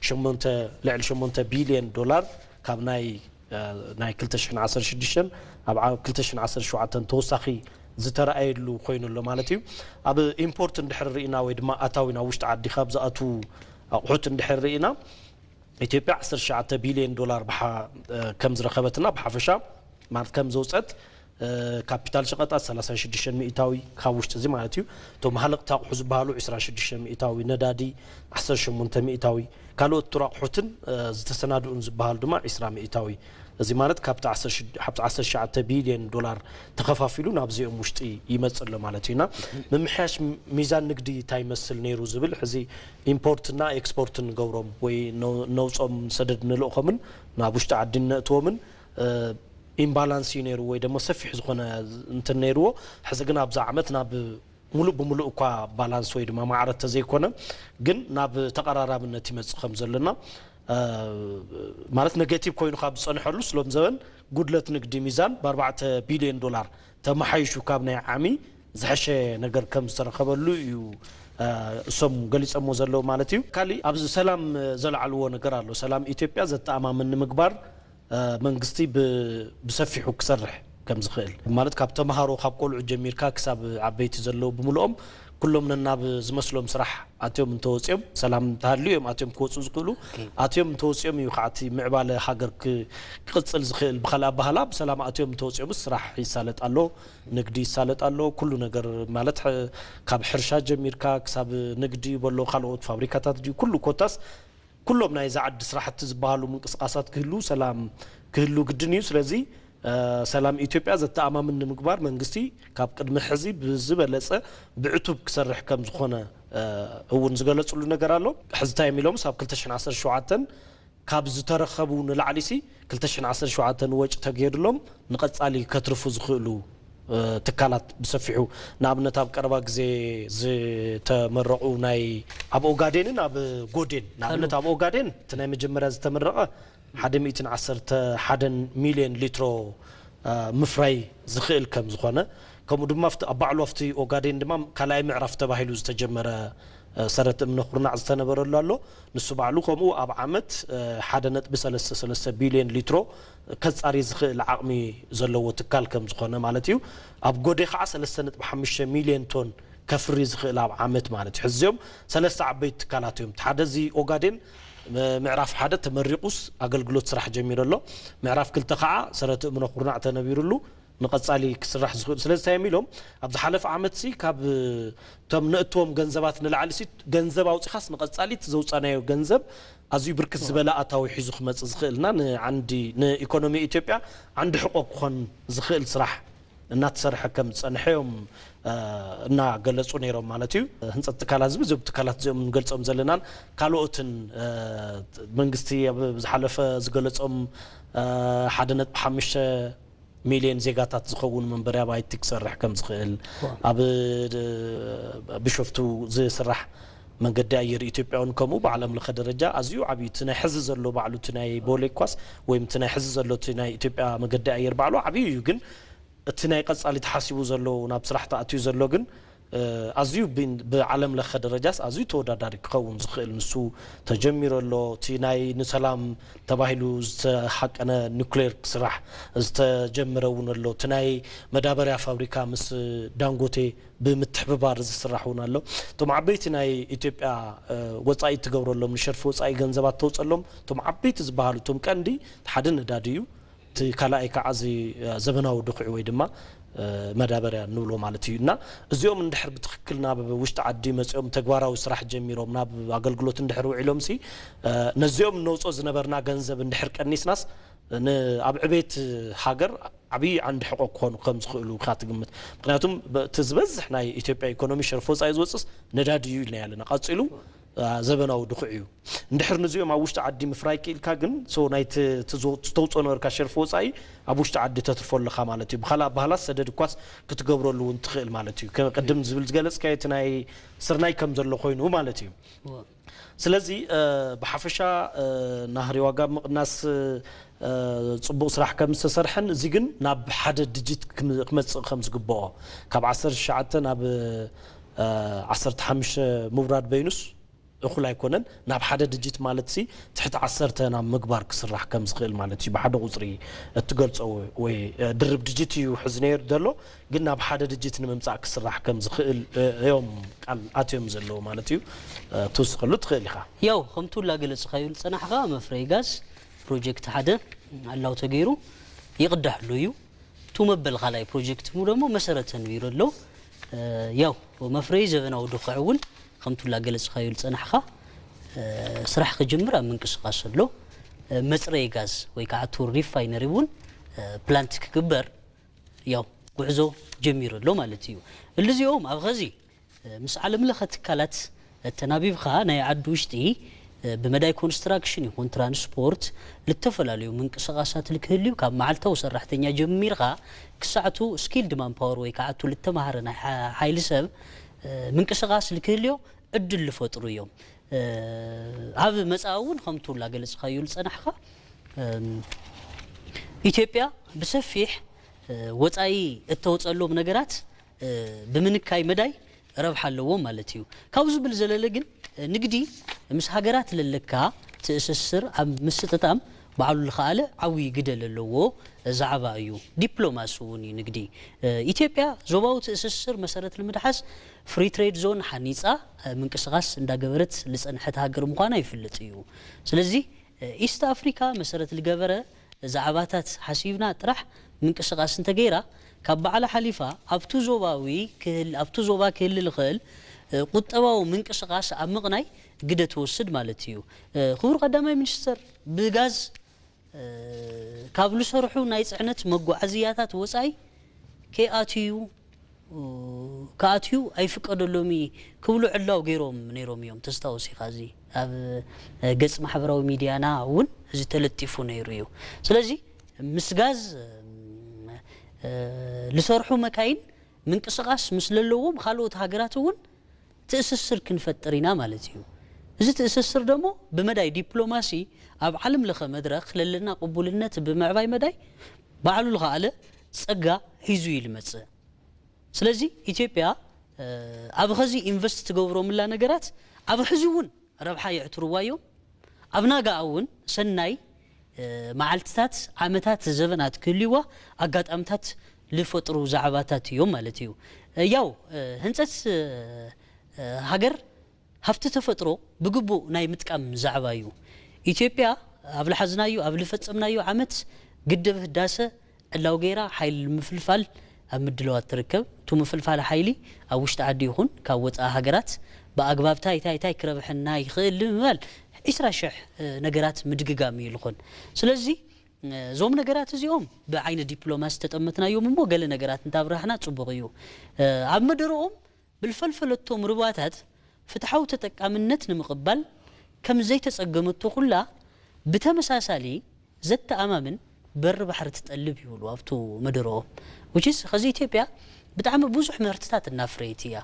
ሸሞንተ፣ ልዕሊ ሸሞንተ ቢልዮን ዶላር ካብ ናይ፣ እ፣ ናይ ክልተ ሽሕን ዓሰርተ ሽዱሽተን ኣብ ዓ-፣ ክልተ ሽሕን ዓሰርተ ሸውዓተን ተወሳኺ ዝተረኣየሉ ኮይኑ ኣሎ ማለት እዩ። ኣብ ኢምፖርት እንድሕር ርኢና ወይ ድማ ኣታዊ ናብ ውሽጢ ዓዲ ካብ ዝኣትዉ ኣቑሑት እንድሕር ርኢና፣ ኢትዮጵያ ዓሰርተ ትሽዓተ ቢልዮን ዶላር ብሓ-፣ እ፣ ከም ዝረኸበትና ብሓፈሻ ማለት ከም ዘውፀት፣ እ፣ ካፒታል ሸቐጣት ሰላሳ ሽዱሽተ ሚእታዊ ካብ ውሽጢ እዚ ማለት እዩ። እቶም ሃለቕቲ ኣቑሑ ዝበሃሉ ዒስራን ሽዱሽተ ሚእታዊ፣ ነዳዲ ዓሰርተ ሸሞንተ ሚእታዊ፣ ካልኦት ጥረ ኣቑሑትን፣ እ፣ ዝተሰናድኡን ዝበሃሉ ድማ ዒስራ ሚእታዊ። እዚ ማለት ካብቲ ዓሰርተ ሽዱሽተ፣ ካብቲ ዓሰርተ ትሽዓተ ቢልዮን ዶላር ተኸፋፊሉ ናብዚኦም ውሽጢ ይመጽእ ኣሎ ማለት እዩ። እና ምምሕያሽ ሚዛን ንግዲ እንታይ ይመስል ነይሩ ዝብል ሕዚ ኢምፖርትና ኤክስፖርት ንገብሮም ወይ ነ-፣ ነውጾም ሰደድ ንልእኾምን ናብ ውሽጢ ዓዲ ነእትዎምን፣ እ፣ ኢምባላንስ እዩ ነይሩ ወይ ደሞ ሰፊሕ ዝኾነ እንትን ነይርዎ። ሕዚ ግን ኣብዛ ዓመት ናብ ሙሉእ ብሙሉእ እኳ ባላንስ ወይ ድማ ማዕረ ተዘይኮነ፣ ግን ናብ ተቐራራብነት ይመጽእ ከም ዘለና፣ እ፣ ማለት ኔጌቲቭ ኮይኑ ካብ ዝጸንሐሉ ስሎም ዘበን ጉድለት ንግዲ ሚዛን ብኣርባዕተ ቢልዮን ዶላር ተመሓይሹ ካብ ናይ ዓሚ ዝሐሸ ነገር ከም ዝተረኸበሉ እዩ፣ እ፣ እሶም ገሊጸሞ ዘለዉ ማለት እዩ። ካሊእ ኣብዚ ሰላም ዘልዓልዎ ነገር ኣሎ። ሰላም ኢትዮጵያ ዘተኣማምን ንምግባር፣ እ፣ መንግስቲ ብ-፣ ብሰፊሑ ክሰርሕ ከም ዝኽእል ማለት ካብ ተምሃሮ ካብ ቆልዑ ጀሚርካ ክሳብ ዓበይቲ ዘለዉ ብምልኦም ኩሎም ነናብ ዝመስሎም ስራሕ ኣትዮም እንተወፅዮም ሰላም እንተሃልዩ እዮም ኣትዮም ክወፁ ዝኽእሉ። ኦኬ። ኣትዮም እንተወፅዮም እዩ ከዓቲ ምዕባለ ሃገር ክ-፣ ክቕፅል ዝኽእል። ብኻልእ ኣባህላ ብሰላም ኣትዮም እንተወፅዮምስ ስራሕ ይሳለጥ ኣሎ፣ ንግዲ ይሳለጥ ኣሎ፣ ኩሉ ነገር ማለት ሕ-፣ ካብ ሕርሻ ጀሚርካ ክሳብ ንግዲ በሎ ካልኦት ፋብሪካታት ድዩ ኩሉ ኮታስ ኩሎም ናይዛ ዓዲ ስራሕቲ ዝበሃሉ ምንቅስቃሳት ክህሉ ሰላም ክህሉ ግድን እዩ። ስለዚ፣ እ፣ ሰላም ኢትዮጵያ ዘተኣማምን ንምግባር መንግስቲ ካብ ቅድሚ ሕዚ ብዝበለጸ ብዕቱብ ክሰርሕ ከም ዝኾነ፣ እ፣ እውን ዝገለጽሉ ነገር ኣሎ። ሕዚ እንታይ እዮም ኢሎምስ ኣብ ክልተ ሽሕን ዓሰርተ ሸውዓተን ካብ ዝተረኸቡ ንላዕሊሲ ክልተ ሽሕን ዓሰርተ ሸውዓተን ወጪ ተገይሩሎም ንቐጻሊ ከትርፉ ዝኽእሉ፣ እ፣ ትካላት ብሰፊሑ ንኣብነት ኣብ ቀረባ ግዜ ዝተመረቑ ናይ ኣብ ኦጋዴንን ኣብ ጎዴን ንኣብነት ኣብ ኦጋዴን እቲ ናይ መጀመርያ ዝተመረቐ ሓደ ሚእትን ዓሰርተ ሓደን ሚልዮን ሊትሮ፣ እ፣ ምፍራይ ዝኽእል ከም ዝኾነ ከምኡ ድማ ኣብቲ፣ ኣብ ባዕሉ ኣብቲ ኦጋዴን ድማ ካልኣይ ምዕራፍ ተባሂሉ ዝተጀመረ፣ እ፣ ሰረት እምነ ኩርናዕ ዝተነበረሉ ኣሎ። ንሱ ባዕሉ ከምኡ ኣብ ዓመት፣ እ፣ ሓደ ነጥቢ ሰለስተ ሰለስተ ቢልዮን ሊትሮ ከጻሪ ዝኽእል ዓቕሚ ዘለዎ ትካል ከም ዝኾነ ማለት እዩ። ኣብ ጎዴ ከዓ ሰለስተ ነጥቢ ሓሙሽተ ሚልዮን ቶን ከፍሪ ዝኽእል ኣብ ዓመት ማለት እዩ። ሕዚ እዚኦም ሰለስተ ዓበይቲ ትካላት እዮም። እቲ ሓደ እዚ ኦጋዴን ም-፣ ምዕራፍ ሓደ ተመሪቑስ ኣገልግሎት ስራሕ ጀሚሩ ኣሎ። ምዕራፍ ክልተ ከዓ ሰረት እምነ ኩርናዕ ተነቢሩሉ ንቐጻሊ ክስራሕ ዝኽእል። ስለዚ እንታይ እዮም ኢሎም፣ ኣብ ዝሓለፈ ዓመት ሲ ካብ እቶም ነእትዎም ገንዘባት ንላዕሊ ሲ ገንዘብ ኣውጺኻስ ንቐጻሊ እቲ ዘውጻናዮ ገንዘብ ኣዝዩ ብርክት ዝበለ ኣታዊ ሒዙ ክመጽእ ዝኽእልና ንዓንዲ፣ ንኢኮኖሚ ኢትዮጵያ ዓንዲ ሕቆ ክኾን ዝኽእል ስራሕ እናተሰርሐ ከም ዝጸንሐ እዮም፣ እ፣ እናገለጹ ነይሮም ማለት እዩ። ህንጸት ትካላት ዝብል እዞም ትካላት እዚኦም ንገልጾም ዘለናን ካልኦትን፣ እ፣ መንግስቲ ኣብ ዝሓለፈ ዝገለጾም፣ እ፣ ሓደ ነጥቢ ሓሙሽተ ሚልዮን ዜጋታት ዝኸውን መንበሪ ኣባይቲ ክሰርሕ ከም ዝኽእል፣ ዋው። ኣብ፣ እ፣ ቢሾፍቱ ዝስራሕ መንገዲ ኣየር ኢትዮጵያ እውን ከምኡ ብዓለም ለኸ ደረጃ ኣዝዩ ዓብዩ እቲ ናይ ሕዚ ዘሎ ባዕሉ እቲ ናይ ቦሌ ኳስ ወይም እቲ ናይ ሕዚ ዘሎ እቲ ናይ ኢትዮጵያ መገዲ ኣየር ባዕሉ ዓብዩ እዩ፣ ግን እቲ ናይ ቀጻሊ ተሓሲቡ ዘሎ ናብ ስራሕ ተኣትዩ ዘሎ ግን ኣዝዩ ብዓለም ለኸ ደረጃስ ኣዝዩ ተወዳዳሪ ክኸውን ዝኽእል ንሱ ተጀሚሩ ኣሎ። እቲ ናይ ንሰላም ተባሂሉ ዝተሓቀነ ኒውክሌር ክስራሕ ዝተጀመረ እውን ኣሎ። እቲ ናይ መዳበርያ ፋብሪካ ምስ ዳንጎቴ ብምትሕብባር ዝስራሕ እውን ኣሎ። እቶም ዓበይቲ ናይ ኢትዮጵያ ወፃኢ እትገብረሎም ንሸርፊ ወፃኢ ገንዘባት ተውፀሎም እቶም ዓበይቲ ዝበሃሉ እቶም ቀንዲ ሓደ ነዳዲ እዩ። እቲ ካልኣይ ከዓ እዚ ዘበናዊ ድኩዒ ወይ ድማ መዳበርያ ንብሎ ማለት እዩ። እና እዚኦም እንድሕር ብትኽክል ናብ ውሽጢ ዓዲ መፂኦም ተግባራዊ ስራሕ ጀሚሮም ናብ ኣገልግሎት እንድሕር ውዒሎም ሲ ነዚኦም እነውፅኦ ዝነበርና ገንዘብ እንድሕር ቀኒስናስ ኣብ ዕቤት ሃገር ዓብዪ ዓንዲ ሕቆ ክኾኑ ከም ዝኽእሉ ኢኻ ትግምት። ምክንያቱም እቲ ዝበዝሕ ናይ ኢትዮጵያ ኢኮኖሚ ሸርፊ ወፃኢ ዝወፅስ ነዳዲ እዩ ኢልና ኣለና። ቀፂሉ ዘበናዊ ድኩዕ እዩ። እንድሕር ንዚኦም ኣብ ውሽጢ ዓዲ ምፍራይ ክኢልካ ግን ሶ ናይ ተውፅኦ ነበርካ ሸርፊ ወፃኢ ኣብ ውሽጢ ዓዲ ተትርፎ ኣለኻ ማለት እዩ። ብካልእ ኣባህላ ሰደድ እኳስ ክትገብረሉ እውን ትኽእል ማለት እዩ። ቅድም ዝብል ዝገለፅካዮ እቲ ናይ ስርናይ ከም ዘሎ ኮይኑ ማለት እዩ። ስለዚ ብሓፈሻ ናህሪ ዋጋ ምቕናስ ፅቡቕ ስራሕ ከም ዝተሰርሐን እዚ ግን ናብ ሓደ ድጅት ክመፅእ ከም ዝግብኦ ካብ ዓሰርተ ትሽዓተ ናብ ዓሰርተ ሓሙሽተ ምውራድ በይኑስ እኹል ኣይኮነን። ናብ ሓደ ድጅት ማለት ሲ ትሕቲ ዓሰርተ ናብ ምግባር ክስራሕ ከም ዝኽእል ማለት እዩ። ብሓደ ቁፅሪ እትገልፆ ወይ ድርብ ድጅት እዩ ሕዚ ነይሩ ዘሎ፣ ግን ናብ ሓደ ድጅት ንምምፃእ ክስራሕ ከም ዝኽእል እዮም ቃል ኣትዮም ዘለዉ ማለት እዩ። ትውስኸሉ ትኽእል ኢኻ። ያው ከምቱ ላገለፅኻዩ ዝፀናሕኻ መፍረይ ጋዝ ፕሮጀክት ሓደ ኣላው ተገይሩ ይቕዳሕ ኣሎ እዩ። ቱ መበል ካልኣይ ፕሮጀክት ሙ ደግሞ መሰረት ተንቢሩ ኣሎ። ያው መፍረይ ዘበናዊ ድኹዕ እውን ከምቱ ላገለፅኻዩ ዝፀናሕኻ ስራሕ ክጅምር ኣብ ምንቅስቃስ ኣሎ። መፅረይ ጋዝ ወይ ከዓ ቱ ሪፋይነሪ እውን ፕላንት ክግበር ያው ጉዕዞ ጀሚሩ ኣሎ ማለት እዩ። እልዚኦም ኣብ ኸዚ ምስ ዓለም ለኸ ትካላት እተናቢብኻ ናይ ዓዲ ውሽጢ ብመዳይ ኮንስትራክሽን ይኹን ትራንስፖርት ልተፈላለዩ ምንቅስቃሳት ልክህልዩ ካብ መዓልታዊ ሰራሕተኛ ጀሚርካ ክሳዕቱ ስኪልድ ማንፓወር ወይ ከዓቱ ልተማሃረ ናይ ሓይሊ ሰብ ምንቅስቃስ ልክህልዮ ዕድል ልፈጥሩ እዮም። ኣብ መፃእ እውን ከምቱ ላገለፅካዩ ዝፀናሕካ ኢትዮጵያ ብሰፊሕ ወፃኢ እተውፀሎም ነገራት ብምንካይ መዳይ ረብሓ ኣለዎም ማለት እዩ። ካብ ዝብል ዘለለ ግን ንግዲ ምስ ሃገራት ለለካ ትእስስር ኣብ ምስጥጣም ባዕሉ ዝኸኣለ ዓብዪ ግደ ለለዎ ዛዕባ እዩ። ዲፕሎማሲ እውን እዩ ንግዲ። ኢትዮጵያ ዞባዊ ትእስስር መሰረት ንምድሓስ ፍሪ ትሬድ ዞን ሓኒፃ ምንቅስቃስ እንዳገበረት ዝፀንሐት ሃገር ምዃና ይፍልጥ እዩ። ስለዚ ኢስት ኣፍሪካ መሰረት ዝገበረ ዛዕባታት ሓሲብና ጥራሕ ምንቅስቃስ እንተገይራ ካብ ባዕላ ሓሊፋ ኣብቱ ዞባዊ ክህል ኣብቱ ዞባ ክህል ዝኽእል ቁጠባዊ ምንቅስቃስ ኣብ ምቕናይ ግደ ትወስድ ማለት እዩ። ክቡር ቀዳማይ ሚኒስተር ብጋዝ ካብ ዝሰርሑ ናይ ፅዕነት መጓዓዝያታት ወፃኢ ከይኣትዩ ክኣትዩ ኣይፍቀደሎም ክብሉ ዕላው ገይሮም ነይሮም እዮም። ተስታውስ ኢኻ እዚ ኣብ ገፅ ማሕበራዊ ሚድያና እውን እዚ ተለጢፉ ነይሩ እዩ። ስለዚ ምስ ጋዝ ዝሰርሑ መካይን ምንቅስቃስ ምስ ለለዎም ካልኦት ሃገራት እውን ትእስስር ክንፈጥር ኢና ማለት እዩ። እዚ ትእስስር ደሞ ብመዳይ ዲፕሎማሲ ኣብ ዓለም ለኸ መድረኽ ለለና ቅቡልነት ብምዕባይ መዳይ ባዕሉ ዝኸኣለ ፀጋ ሒዙ እዩ ዝመፅእ። ስለዚ ኢትዮጵያ ኣብ ኸዚ ኢንቨስት ትገብሮምላ ነገራት ኣብ ሕዚ እውን ረብሓ የዕትርዋ እዮም። ኣብ ናጋኣ እውን ሰናይ መዓልትታት፣ ዓመታት፣ ዘበናት ክህልዋ ኣጋጣምታት ልፈጥሩ ዛዕባታት እዮም ማለት እዩ። ያው ህንፀት ሃገር ሃፍቲ ተፈጥሮ ብግቡእ ናይ ምጥቃም ዛዕባ እዩ። ኢትዮጵያ ኣብ ልሓዝናዩ ኣብ ልፈጸምናዩ ዓመት ግድብ ህዳሰ ዕላው ገይራ ሓይሊ ንምፍልፋል ኣብ ምድለዋት ትርከብ። እቱ ምፍልፋል ሓይሊ ኣብ ውሽጢ ዓዲ ይኹን ካብ ወፃኢ ሃገራት ብኣግባብ ታይ ታይ ታይ ክረብሐና ይኽእል ንምባል ዒስራ ሽሕ ነገራት ምድግጋም እዩ ዝኾን። ስለዚ እዞም ነገራት እዚኦም ብዓይኒ ዲፕሎማሲ ተጠመትናዮም እሞ ገለ ነገራት እንታብራህና ፅቡቕ እዩ። ኣብ መደረኦም ብልፈልፈለቶም ርባታት ፍትሓዊ ተጠቃምነት ንምቕባል ከም ዘይተጸገመቶ ኩላ ብተመሳሳሊ ዘተኣማምን በሪ ባሕሪ ትጠልብ ይብሉ ኣብቱ መደረኦም። Which is ኸዚ ኢትዮጵያ ብጣዕሚ ብዙሕ ምህርትታት እናፍረየት እያ።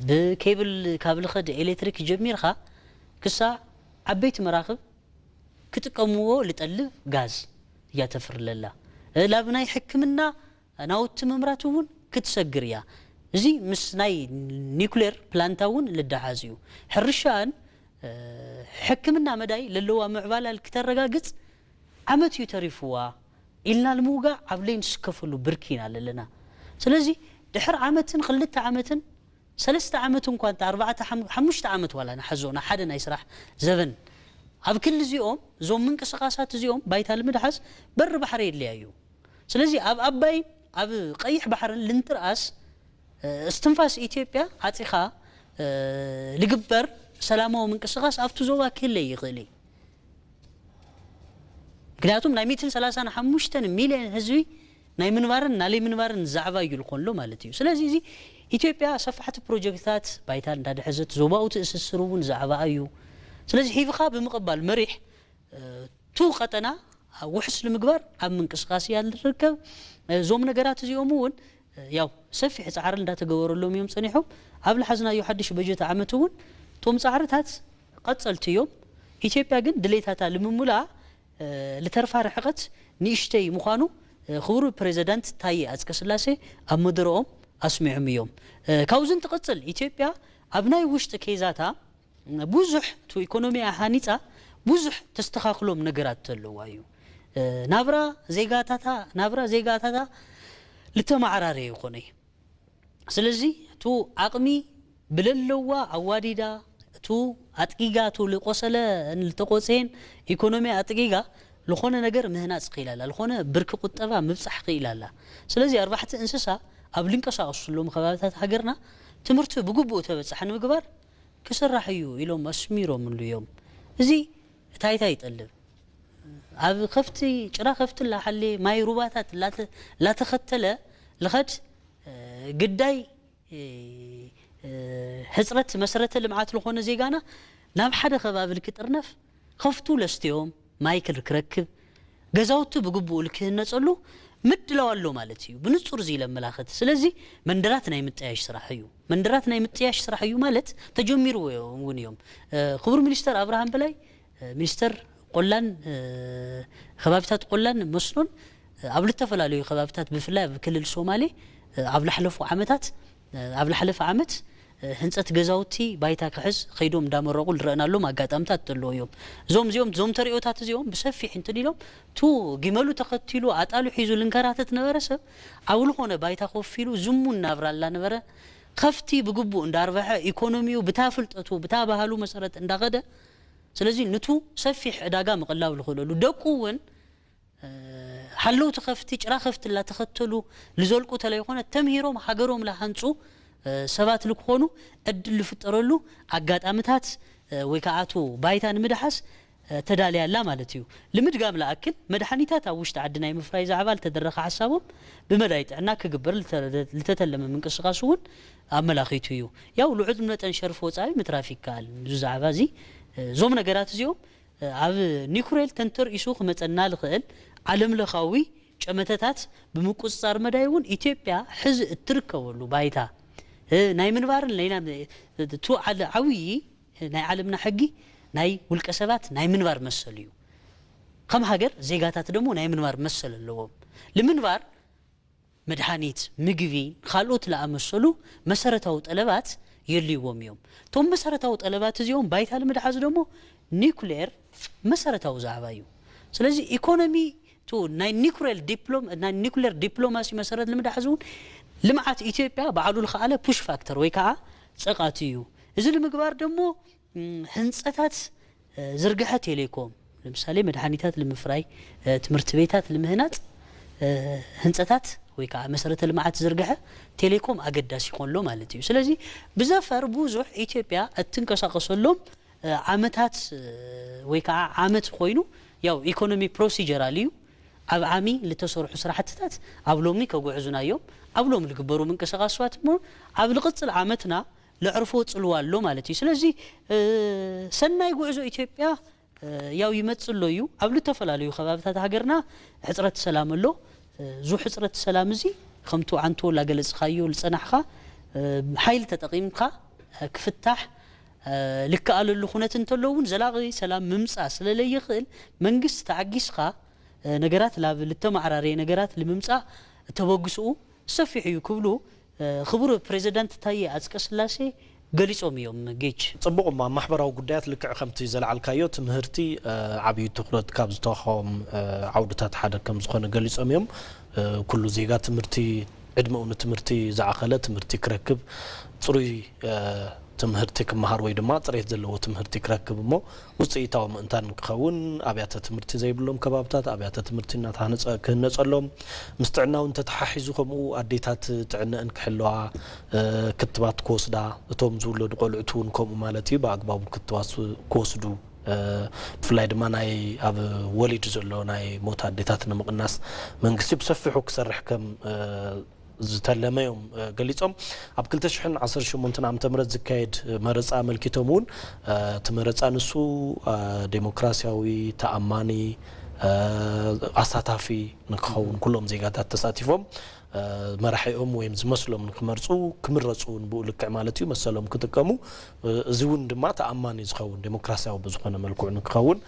ብኬብል ካብ ልኸድ ኤሌክትሪክ ጀሚርካ ክሳዕ ዓበይቲ መራኽብ ክጥቀምዎ ልጠልብ ጋዝ እያ ተፍርለላ። ላብ ናይ ሕክምና ናውቲ ምምራት እውን ክትሰግር እያ። እዚ ምስ ናይ ኒኩሌር ፕላንታ እውን ልደሓዝ እዩ። ሕርሻን ሕክምና መዳይ ለለዋ ምዕባላል ክተረጋግጽ ዓመት እዩ ተሪፍዋ ኢልና ንምውጋዕ ኣብ ለይ ንስከፈሉ ብርኪ ኢና ኣለና። ስለዚ ድሕር ዓመትን ክልተ ዓመትን ሰለስተ ዓመት እንኳ እንተ ኣርባዕተ ሓሙሽተ ዓመት ዋላ ንሓዞ ና ሓደ ናይ ስራሕ ዘበን ኣብ ክሊ እዚኦም እዞም ምንቅስቃሳት እዚኦም ባይታ ንምድሓዝ በሪ ባሕሪ የድልያ እዩ። ስለዚ ኣብ ኣባይን ኣብ ቀይሕ ባሕርን ልንትርኣስ እስትንፋስ ኢትዮጵያ ዓፂኻ ልግበር ሰላማዊ ምንቅስቃስ ኣብቲ ዞባ ክህለ ይኽእል እዩ። ምክንያቱም ናይ ሚእትን ሰላሳን ሓሙሽተን ሚልዮን ህዝቢ ናይ ምንባርን ናለይ ምንባርን ዛዕባ እዩ ልኾንሎ ማለት እዩ። ስለዚ እዚ ኢትዮጵያ ሰፋሕቲ ፕሮጀክትታት ባይታ እንዳድሐዘት ዞባዊ ትእስስር እውን ዛዕባ እዩ። ስለዚ ሒብኻ ብምቕባል መሪሕ ቱ ቀጠና ውሕስ ንምግባር ኣብ ምንቅስቃስ እያ ንርከብ። እዞም ነገራት እዚኦም እውን ያው ሰፊሕ ፃዕሪ እንዳተገበረሎም እዮም ፀኒሖም። ኣብ ልሓዝናዮ ሓድሽ በጀት ዓመት እውን እቶም ፃዕርታት ቀፀልቲ እዮም። ኢትዮጵያ ግን ድሌታታ ልምሙላ ልተርፋ ርሕቐት ንእሽተይ ምዃኑ ክቡር ፕሬዚዳንት ታዬ ኣፅቀስላሴ ኣብ መደረኦም ኣስሚዖም እዮም። ካብዚ እንትቕፅል ኢትዮጵያ ኣብ ናይ ውሽጢ ኬዛታ ብዙሕ ቱ ኢኮኖሚያ ሃኒፃ ብዙሕ ተስተኻኽሎም ነገራት ተለዋ እዩ። ናብራ ዜጋታታ ናብራ ዜጋታታ ልተመዓራረ ይኾነ። ስለዚ ቱ ዓቕሚ ብለለዋ ኣዋዲዳ ቱ ኣጥቂጋ ቱ ልቆሰለ ልተቆፀየን ኢኮኖሚያ ኣጥቂጋ ልኾነ ነገር ምህናፅ ክኢላላ ልኾነ ብርኪ ቁጠባ ምብፃሕ ክኢላላ። ስለዚ ኣርባሕቲ እንስሳ ኣብ ልንቀሳቀሱሎም ከባብታት ሃገርና ትምህርቲ ብግቡእ ተበፃሕ ንምግባር ክስራሕ እዩ ኢሎም ኣስሚሮምሉ እዮም። እዚ ታይታ ይጠልብ። ኣብ ከፍቲ ጭራ ከፍቲ ላሓሌ ማይ ሩባታት ላተ- ላተኸተለ ልኸድ ግዳይ ሕፅረት መሰረተ ልምዓት ልኾነ ዜጋና ናብ ሓደ ከባቢ ልክጥርነፍ ከፍቱ ለስትዮም ማይ ክረክብ ገዛውቲ ብግቡኡ ልክህነፀሉ ምድላው ኣሎ ማለት እዩ። ብንፁር እዚ ለመላኸት። ስለዚ መንደራት ናይ ምጥያሽ ስራሕ እዩ። መንደራት ናይ ምጥያሽ ስራሕ እዩ ማለት ተጀሚሩ እውን እዮም። ክቡር ሚኒስተር ኣብርሃም በላይ ሚኒስተር ቆላን ከባቢታት ቆላን መስኖን ኣብ ልተፈላለዩ ከባቢታት ብፍላይ ኣብ ክልል ሶማሌ ኣብ ላሕለፉ ዓመታት ኣብ ላሕለፈ ዓመት ህንፀት ገዛውቲ ባይታ ክሕዝ ከይዶም እንዳመረቑ ዝረአናሎም ኣጋጣምታት ዘለዉ እዮም። እዞም እዚኦም እዞም ተሪኦታት እዚኦም ብሰፊሕ እንትን ኢሎም ቱ ጊመሉ ተኸቲሉ ኣጣሉ ሒዙ ልንከራተት ነበረ ሰብ ኣብ ልኾነ ባይታ ኮፍ ኢሉ ዝሙን ናብራ ላነበረ ከፍቲ ብግቡእ እንዳርበሐ ኢኮኖሚኡ ብታ ፍልጠቱ ብታ ባህሉ መሰረት እንዳኸደ ስለዚ ንቱ ሰፊሕ ዕዳጋ ምቕላብ ልኽእለሉ ደቁ እውን ሓለውቲ ከፍቲ ጭራ ከፍቲ ላተኸተሉ ልዘልቁ ተለይኮነ ተምሂሮም ሃገሮም ላሃንፁ ሰባት ልክኾኑ ዕድል ልፍጠረሉ ኣጋጣምታት ወይ ከዓ ቱ ባይታ ንምድሓስ ተዳልያ ኣላ ማለት እዩ። ልምድጋም ለኣክል መድሓኒታት ኣብ ውሽጢ ዓዲ ናይ ምፍራይ ዛዕባ ልተደረኸ ሓሳቦም ብመዳይ ጥዕና ክግበር ልተተለመ ምንቅስቃስ እውን ኣመላኺቱ እዩ። ያው ልዑል መጠን ሸርፊ ወፃኢ ምትራፍ ይከኣል። እዚ ዛዕባ እዚ እዞም ነገራት እዚኦም ኣብ ኒኩሬል ተንተርኢሱ ክመፀና ልኽእል ዓለም ለኻዊ ጨመተታት ብምቁፅፃር መዳይ እውን ኢትዮጵያ ሕዚ እትርከበሉ ባይታ ናይ ምንባርን ለይና ቱ ዓለ ዓብዪ ናይ ዓለምና ሕጊ ናይ ውልቀ ሰባት ናይ ምንባር መሰል እዩ። ከም ሃገር ዜጋታት ደግሞ ናይ ምንባር መሰል ኣለዎም። ንምንባር መድሃኒት፣ ምግቢ፣ ካልኦት ለኣመሰሉ መሰረታዊ ጠለባት የልይዎም እዮም። እቶም መሰረታዊ ጠለባት እዚኦም ባይታ ንምድሓዝ ደግሞ ኒኩሌር መሰረታዊ ዛዕባ እዩ። ስለዚ ኢኮኖሚ ቱ ናይ ኒኩሌር ዲፕሎም ናይ ኒኩሌር ዲፕሎማሲ መሰረት ንምድሓዝ እውን ልምዓት ኢትዮጵያ ባዕሉ ዝኸኣለ ፑሽ ፋክተር ወይ ከዓ ፀቃቲ እዩ። እዚ ንምግባር ደግሞ ህንፀታት ዝርግሐ ቴሌኮም ለምሳሌ መድሓኒታት ንምፍራይ ትምህርቲ ቤታት ልምህናፅ ህንፀታት ወይ ከዓ መሰረተ ልምዓት ዝርግሐ ቴሌኮም ኣገዳሲ ይኾንሎ ማለት እዩ። ስለዚ ብዘፈር ብዙሕ ኢትዮጵያ እትንቀሳቀሰሎም ዓመታት ወይ ከዓ ዓመት ኮይኑ ያው ኢኮኖሚ ፕሮሲጀራል እዩ። ኣብ ዓሚ ልተሰርሑ ስራሕትታት ኣብ ሎሚ ከጉዕዙና እዮም። ኣብ ሎሚ ልግበሩ ምንቅስቃስዋት እሞ ኣብ ልቕፅል ዓመትና ለዕርፎ ፅልዋ ኣሎ ማለት እዩ። ስለዚ ሰናይ ጉዕዞ ኢትዮጵያ ያው ይመፅእ ኣሎ እዩ። ኣብ ልተፈላለዩ ከባብታት ሃገርና ሕፅረት ሰላም ኣሎ። ዙ ሕፅረት ሰላም እዚ ከምቱ ዓንቶ ላገለፅኻዮ ልፀናሕኻ ሓይል ተጠቒምካ ክፍታሕ ልከኣለሉ ኩነት እንተሎ እውን ዘላቒ ሰላም ምምፃእ ስለለይኽእል መንግስቲ ተዓጊስኻ ነገራት ላብ ልተማዕራረየ ነገራት ልምምፃእ ተበግስኡ ሰፊሕ እዩ ክብሉ ክቡር ፕሬዚዳንት ታዬ ኣጽቀ ስላሴ ገሊጾም እዮም። ጌች ጽቡቕ እማ ማሕበራዊ ጉዳያት ልክዕ ከምቲ ዘለዓልካዮ ትምህርቲ ዓብዪ ትኩረት ካብ ዝተዋኸቦም ዓውድታት ሓደ ከም ዝኾነ ገሊጾም እዮም። ኩሉ ዜጋ ትምህርቲ ዕድመኡ ንትምህርቲ ዝኣኸለ ትምህርቲ ክረክብ፣ ፅሩይ ትምህርቲ ክመሃር ወይ ድማ ፅሬት ዘለዎ ትምህርቲ ክረክብ እሞ ውፅኢታዊ ምእንታን ክኸውን ኣብያተ ትምህርቲ ዘይብሎም ከባብታት ኣብያተ ትምህርቲ እናተሃነፀ ክህነፀሎም፣ ምስ ጥዕና እውን ተተሓሒዙ ከምኡ ኣዴታት ጥዕነአን ክሕለዋ ክትባት ክወስዳ፣ እቶም ዝውለዱ ቆልዑት እውን ከምኡ ማለት እዩ ብኣግባቡ ክትባት ክወስዱ ብፍላይ ድማ ናይ ኣብ ወሊድ ዘሎ ናይ ሞት ኣዴታት ንምቕናስ መንግስቲ ብሰፊሑ ክሰርሕ ከም ዝተለመ እዮም ገሊፆም። ኣብ ክልተ ሽሕን ዓሰርተ ሸሞንተን ዓመተ ምህረት ዝካየድ መረፃ ኣመልኪቶም እውን እቲ መረፃ ንሱ ዴሞክራሲያዊ፣ ተኣማኒ፣ ኣሳታፊ ንክኸውን ኩሎም ዜጋታት ተሳቲፎም መራሒኦም ወይም ዝመስሎም ንክመርፁ ክምረፁ እውን ብኡ ልክዕ ማለት እዩ መሰሎም ክጥቀሙ እዚ እውን ድማ ተኣማኒ ዝኸውን ዴሞክራሲያዊ ብዝኾነ መልክዑ ንክኸውን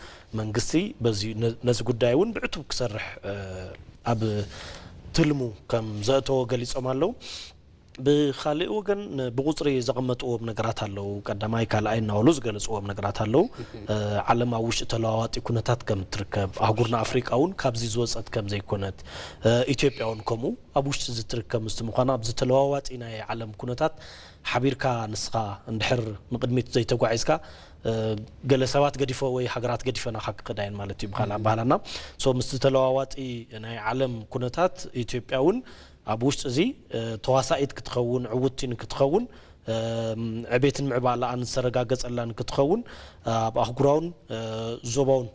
መንግስቲ ነዚ ጉዳይ እውን ብዕቱብ ክሰርሕ ኣብ ትልሙ ከም ዘእተዎ ገሊፆም ኣለዉ። ብካሊእ ወገን ብቁፅሪ ዘቐመጥዎም ነገራት ኣለዉ። ቀዳማይ ካልኣይ እናበሉ ዝገለፅዎም ነገራት ኣለዉ። ዓለም ኣብ ውሽጢ ተለዋዋጢ ኩነታት ከም እትርከብ ኣህጉርና ኣፍሪቃ እውን ካብዚ ዝወፀት ከም ዘይኮነት ኢትዮጵያ እውን ከምኡ ኣብ ውሽጢ እዚ ትርከብ ምስ ምዃና ኣብዚ ተለዋዋጢ ናይ ዓለም ኩነታት ሓቢርካ ንስኻ እንድሕር ንቕድሚት ዘይተጓዒዝካ ገለ ሰባት ገዲፎ ወይ ሃገራት ገዲፈናኻ ክኸዳ እየን ማለት እዩ ብኻልእ ኣባህላና። So ምስቲ ተለዋዋጢ ናይ ዓለም ኩነታት ኢትዮጵያ እውን ኣብ ውሽጢ እዚ ተዋሳኢት ክትኸውን ዕውትቲ ንክትኸውን ዕቤትን ምዕባለኣን ዝተረጋገፀላን ክትኸውን ኣብ ኣህጉራውን ዞባውን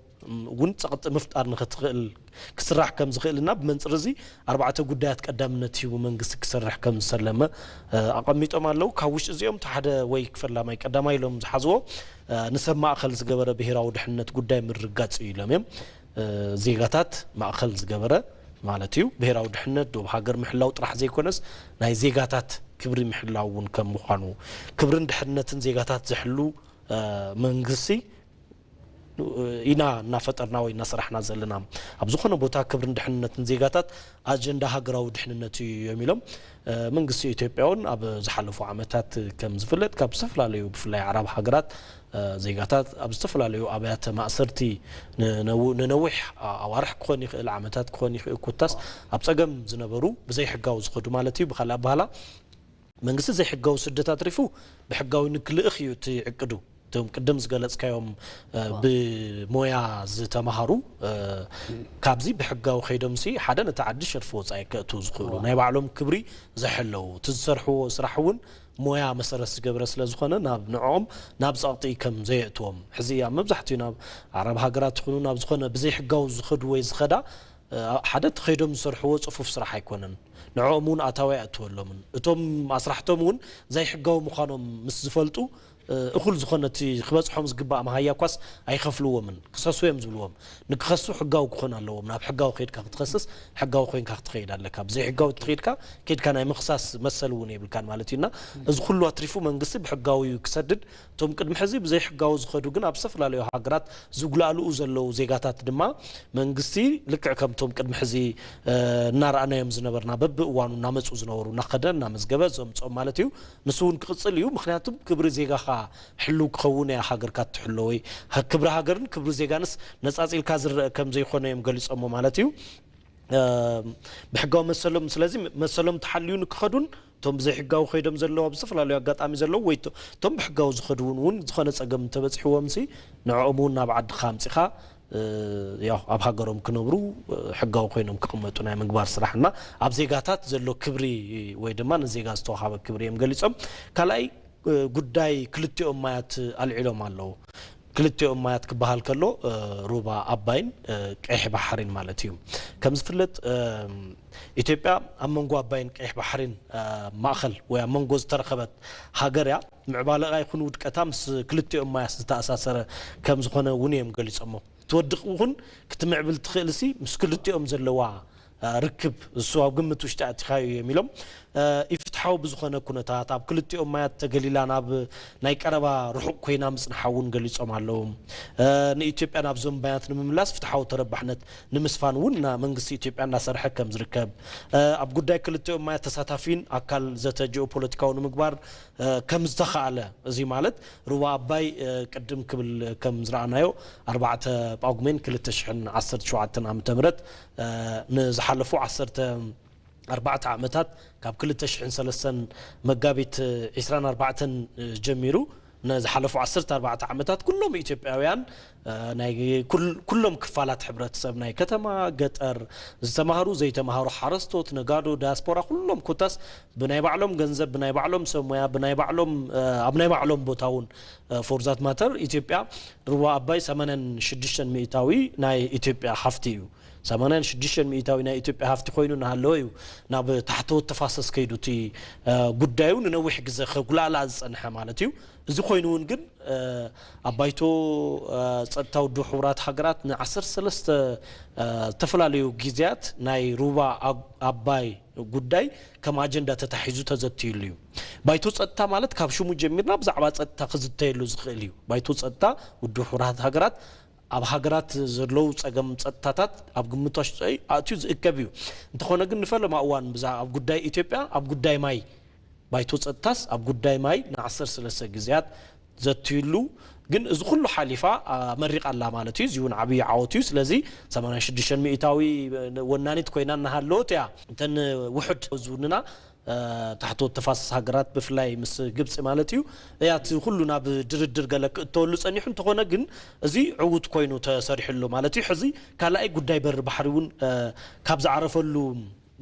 እውን ፀቕጢ ምፍጣር ንክትኽእል ክስራሕ ከም ዝኽእልና ብመንፅር እዚ ኣርባዕተ ጉዳያት ቀዳምነት ሂቡ መንግስቲ ክሰርሕ ከም ዝሰለመ ኣቐሚጦም ኣለዉ። ካብ ውሽጢ እዚኦም እቲ ሓደ ወይ ፈላማይ ቀዳማይ ኢሎም ዝሓዝዎ ንሰብ ማእኸል ዝገበረ ብሄራዊ ድሕንነት ጉዳይ ምርጋፅ እዩ ኢሎም እዮም። ዜጋታት ማእኸል ዝገበረ ማለት እዩ። ብሄራዊ ድሕንነት ዶብ ሃገር ምሕላው ጥራሕ ዘይኮነስ ናይ ዜጋታት ክብሪ ምሕላው እውን ከም ምዃኑ ክብርን ድሕንነትን ዜጋታት ዝሕሉ መንግስቲ ኢና እናፈጠርና ወይ እናሰራሕና ዘለና። ኣብ ዝኾነ ቦታ ክብርን ድሕንነትን ዜጋታት ኣጀንዳ ሃገራዊ ድሕንነት እዩ እዮም ኢሎም። መንግስቲ ኢትዮጵያ እውን ኣብ ዝሓለፉ ዓመታት ከም ዝፍለጥ ካብ ዝተፈላለዩ ብፍላይ ኣዕራብ ሃገራት ዜጋታት ኣብ ዝተፈላለዩ ኣብያተ ማእሰርቲ ንነዊሕ ኣዋርሕ ክኾን ይኽእል ዓመታት ክኾን ይኽእል ኮታስ ኣብ ፀገም ዝነበሩ ብዘይሕጋዊ ዝኸዱ ማለት እዩ ብካልእ ኣባህላ መንግስቲ ዘይሕጋዊ ስደት ኣትሪፉ ብሕጋዊ ንክልእኽ እዩ እቲ ዕቅዱ። እቶም ቅድም ዝገለፅካዮም ብሞያ ዝተምሃሩ ካብዚ ብሕጋዊ ከይዶምሲ ሓደ ነቲ ዓዲ ሸርፊ ወፃኢ ከእትዉ ዝኽእሉ ናይ ባዕሎም ክብሪ ዘሐለዉ እቲ ዝሰርሕዎ ስራሕ እውን ሞያ መሰረት ዝገበረ ስለ ዝኾነ ናብ ንዕኦም ናብ ፀቕጢ ከም ዘየእትዎም ሕዚ ኣብ መብዛሕትኡ ናብ ዓረብ ሃገራት ይኹኑ ናብ ዝኾነ ብዘይሕጋዊ ዝኸዱ ወይ ዝኸዳ ሓደ እቲ ከይዶም ዝሰርሕዎ ፅፉፍ ስራሕ ኣይኮነን። ንዕኦም እውን ኣታዊ ኣይኣትወሎምን። እቶም ኣስራሕቶም እውን ዘይሕጋዊ ምዃኖም ምስ ዝፈልጡ እኹል ዝኾነ እቲ ክበፅሖም ዝግባእ መሃያ እኳስ ኣይኸፍልዎምን። ክሰሱ እዮም ዝብልዎም። ንክኸሱ ሕጋዊ ክኾን ኣለዎም። ናብ ሕጋዊ ከይድካ ክትኸስስ ሕጋዊ ኮይንካ ክትኸይድ ኣለካ። ብዘይሕጋዊ ተኸይድካ ከይድካ ናይ ምኽሳስ መሰል እውን የብልካን ማለት እዩና እዚ ኩሉ ኣትሪፉ መንግስቲ ብሕጋዊ እዩ ክሰድድ እቶም ቅድሚ ሕዚ ብዘይሕጋዊ ዝኸዱ ግን ኣብ ዝተፈላለዩ ሃገራት ዝጉላልኡ ዘለዉ ዜጋታት ድማ መንግስቲ ልክዕ ከምቶም ቅድሚ ሕዚ እናረኣናዮም ዝነበርና በብእዋኑ እናመፁ ዝነበሩ እናኸደ እናመዝገበ ዘምፅኦም ማለት እዩ። ንሱ እውን ክቕፅል እዩ። ምክንያቱም ክብሪ ዜጋኻ ሕልው ክኸውን እያ ሃገርካ እትሕሎ ወይ ክብሪ ሃገርን ክብሪ ዜጋንስ ነፃፂልካ ዝረአ ከም ዘይኮነ እዮም ገሊፆሞ ማለት እዩ። ብሕጋዊ መሰሎም ስለዚ መሰሎም ተሓልዩ ንክኸዱን እቶም ብዘይሕጋዊ ከይዶም ዘለዉ ኣብ ዝተፈላለዩ ኣጋጣሚ ዘለዉ ወይ እቶም ብሕጋዊ ዝኸዱ እውን እውን ዝኾነ ፀገም እንተበፂሕዎም ሲ ንዕኦም እውን ናብ ዓድኻ ኣምፂኻ ያው ኣብ ሃገሮም ክነብሩ ሕጋዊ ኮይኖም ክቕመጡ ናይ ምግባር ስራሕ እና ኣብ ዜጋታት ዘሎ ክብሪ ወይ ድማ ንዜጋ ዝተዋሃበ ክብሪ እዮም ገሊፆም። ካልኣይ ጉዳይ ክልቲኦም ማያት ኣልዒሎም ኣለዉ። ክልቲኦም ማያት ክበሃል ከሎ ሩባ ኣባይን ቀይሕ ባሕሪን ማለት እዩ። ከም ዝፍለጥ ኢትዮጵያ ኣብ መንጎ ኣባይን ቀይሕ ባሕሪን ማእኸል ወይ ኣብ መንጎ ዝተረኸበት ሃገር እያ። ምዕባለኣ ይኹን ውድቀታ ምስ ክልቲኦም ማያት ዝተኣሳሰረ ከም ዝኾነ እውን እዮም ገሊፆሞ። ትወድቕ ይኹን ክትምዕብል ትኽእል ሲ ምስ ክልቲኦም ዘለዋ ርክብ እሱ ኣብ ግምት ውሽጢ ኣእቲኻዮ እዮም ኢሎም። ኢፍትሓ ፍትሓዊ ብዝኾነ ኩነታት ኣብ ክልቲኦም ማያት ተገሊላ ናብ ናይ ቀረባ ርሑቕ ኮይና ምጽንሓ እውን ገሊጾም ኣለዉ። ንኢትዮጵያ ናብዞም ማያት ንምምላስ ፍትሓዊ ተረባሕነት ንምስፋን እውን መንግስቲ ኢትዮጵያ እናሰርሐ ከም ዝርከብ፣ ኣብ ጉዳይ ክልቲኦም ማያት ተሳታፊን ኣካል ዘተ ጂኦፖለቲካዊ ንምግባር ከም ዝተኻእለ፣ እዚ ማለት ሩባ ኣባይ ቅድም ክብል ከም ዝረኣናዮ ኣርባዕተ ጳጉሜን ክልተ ሽሕን ዓሰርተ ሸውዓተን ዓመተ ምህረት ንዝሓለፉ ዓሰርተ ኣርባዕተ ዓመታት ካብ ክልተ ሽሕን ሰለስተን መጋቢት ዒስራን ኣርባዕተን ጀሚሩ ንዝሓለፉ ዓሰርተ ኣርባዕተ ዓመታት ኩሎም ኢትዮጵያውያን ናይ ኩሎም ክፋላት ሕብረተሰብ ናይ ከተማ ገጠር ዝተማሃሩ ዘይተማሃሩ ሓረስቶት ነጋዶ ዳያስፖራ ኩሎም ኮታስ ብናይ ባዕሎም ገንዘብ ብናይ ባዕሎም ሰብ ሞያ ብናይ ባዕሎም ኣብ ናይ ባዕሎም ቦታ እውን for that matter ኢትዮጵያ ሩባ ኣባይ ሰማንያን ሽዱሽተን ሚእታዊ ናይ ኢትዮጵያ ሃፍቲ እዩ። ሰማንያን ሽዱሽተን ሚእታዊ ናይ ኢትዮጵያ ሃፍቲ ኮይኑ እናሃለወ እዩ ናብ ታሕተዎት ተፋሰስ ከይዱ እቲ ጉዳዩ ንነዊሕ ግዜ ከጉላላ ዝጸንሐ ማለት እዩ። እዚ ኮይኑ እውን ግን ኣብ ባይቶ ጸጥታ ውድብ ሕቡራት ሃገራት ንዓሰርተ ሰለስተ ዝተፈላለዩ ግዜያት ናይ ሩባ ኣባይ ጉዳይ ከም ኣጀንዳ ተታሒዙ ተዘትዩሉ እዩ። ባይቶ ጸጥታ ማለት ካብ ሽሙ ጀሚርና ብዛዕባ ጸጥታ ክዝተየሉ ዝኽእል እዩ። ባይቶ ጸጥታ ውድብ ሕቡራት ሃገራት ኣብ ሃገራት ዘለዉ ጸገም ጸጥታታት ኣብ ግምት ኣትዩ ዝእከብ እዩ። እንተኾነ ግን ንፈለማ እዋን ብዛ ኣብ ጉዳይ ኢትዮጵያ ኣብ ጉዳይ ማይ ባይቶ ጸጥታስ ኣብ ጉዳይ ማይ ንዓሰርተ ሰለስተ ግዜያት ዘትዩሉ ግን እዚ ኩሉ ሓሊፋ ኣመሪቓ ኣላ ማለት እዩ። እዚ እውን ዓብዪ ዓወት እዩ። ስለዚ ሰማንያን ሽዱሽተን ሚእታዊ ወናኒት ኮይና እናሃለወት እያ እተን ውሑድ ዝውንና ታሕተዎት ተፋሰስ ሃገራት ብፍላይ ምስ ግብፂ ማለት እዩ እያ እቲ ኩሉ ናብ ድርድር ገለ ክእተወሉ ፀኒሑ እንተኾነ ግን እዚ ዕዉት ኮይኑ ተሰሪሕሉ ማለት እዩ። ሕዚ ካልኣይ ጉዳይ በሪ ባሕሪ እውን ካብ ዝዓረፈሉ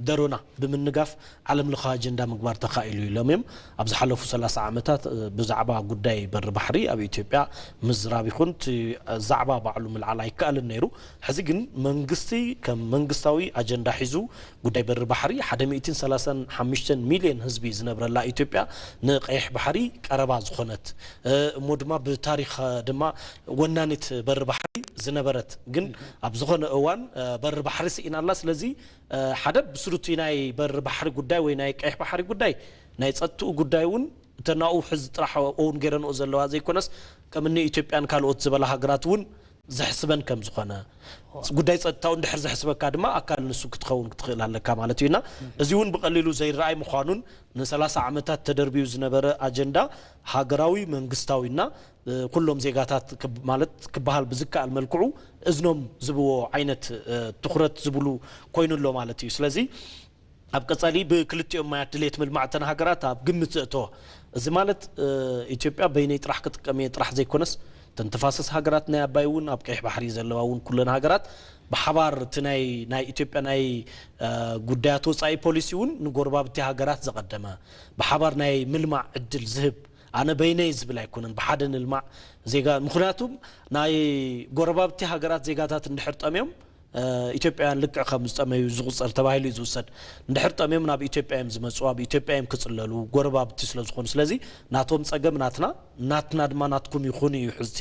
ደሮና ብምንጋፍ ዓለም ለኻዊ ኣጀንዳ ምግባር ተኻኢሉ ኢሎም እዮም። ኣብ ዝሓለፉ ሰላሳ ዓመታት ብዛዕባ ጉዳይ በሪ ባሕሪ ኣብ ኢትዮጵያ ምዝራብ ይኹን ዛዕባ ባዕሉ ምልዓል ኣይከኣልን ነይሩ። ሕዚ ግን መንግስቲ ከም መንግስታዊ ኣጀንዳ ሒዙ ጉዳይ በሪ ባሕሪ ሓደ ሚእትን ሰላሳን ሓሙሽተን ሚልዮን ህዝቢ ዝነብረላ ኢትዮጵያ ንቀይሕ ባሕሪ ቀረባ ዝኾነት እሞ ድማ ብታሪኽ ድማ ወናኒት በሪ ባሕሪ ዝነበረት ግን ኣብ ዝኾነ እዋን በሪ ባሕሪ ስኢና ኣላ። ስለዚ ሓደ ብስሩቲ ናይ በሪ ባሕሪ ጉዳይ ወይ ናይ ቀይሕ ባሕሪ ጉዳይ ናይ ጸጥትኡ ጉዳይ እውን እተን ናብኡ ሕዚ ጥራሕ እውን ገይረንኦ ዘለዋ ዘይኮነስ ከም እኒ ኢትዮጵያን ካልኦት ዝበላ ሃገራት እውን ዘሕስበን ከም ዝኾነ ጉዳይ ጸጥታኡ እንድሕር ዘሕስበካ ድማ ኣካል ንሱ ክትኸውን ክትኽእል ኣለካ ማለት እዩና እዚ እውን ብቐሊሉ ዘይረኣይ ምዃኑን ንሰላሳ ዓመታት ተደርብዩ ዝነበረ ኣጀንዳ ሃገራዊ መንግስታዊና ኩሎም ዜጋታት ማለት ክበሃል ብዝከኣል መልክዑ እዝኖም ዝብዎ ዓይነት ትኹረት ዝብሉ ኮይኑ ኣሎ ማለት እዩ። ስለዚ ኣብ ቀጻሊ ብክልቲኦም ማያት ድሌት ምልማዕተን ሃገራት ኣብ ግምት ዘእተወ እዚ ማለት ኢትዮጵያ በይነይ ጥራሕ ክጥቀም እየ ጥራሕ ዘይኮነስ እተን ተፋሰስ ሃገራት ናይ ኣባይ እውን ኣብ ቀይሕ ባሕሪ ዘለዋ እውን ኩለን ሃገራት ብሓባር እቲ ናይ ናይ ኢትዮጵያ ናይ ጉዳያት ወፃኢ ፖሊሲ እውን ንጎረባብቲ ሃገራት ዘቐደመ ብሓባር ናይ ምልማዕ ዕድል ዝህብ ኣነ በይነይ ዝብል ኣይኮነን ብሓደ ንልማዕ ዜጋ ምክንያቱም ናይ ጎረባብቲ ሃገራት ዜጋታት እንድሕር ጠምዮም ኢትዮጵያውያን ልክዕ ከም ዝጠመዩ ዝቁፀር ተባሂሉ እዩ ዝውሰድ። እንድሕር ጠምዮም ናብ ኢትዮጵያ እዮም ዝመፁ፣ ኣብ ኢትዮጵያ እዮም ክፅለሉ ጎረባብቲ ስለዝኾኑ። ስለዚ ናቶም ፀገም ናትና፣ ናትና ድማ ናትኩም ይኹን እዩ ሕዝቲ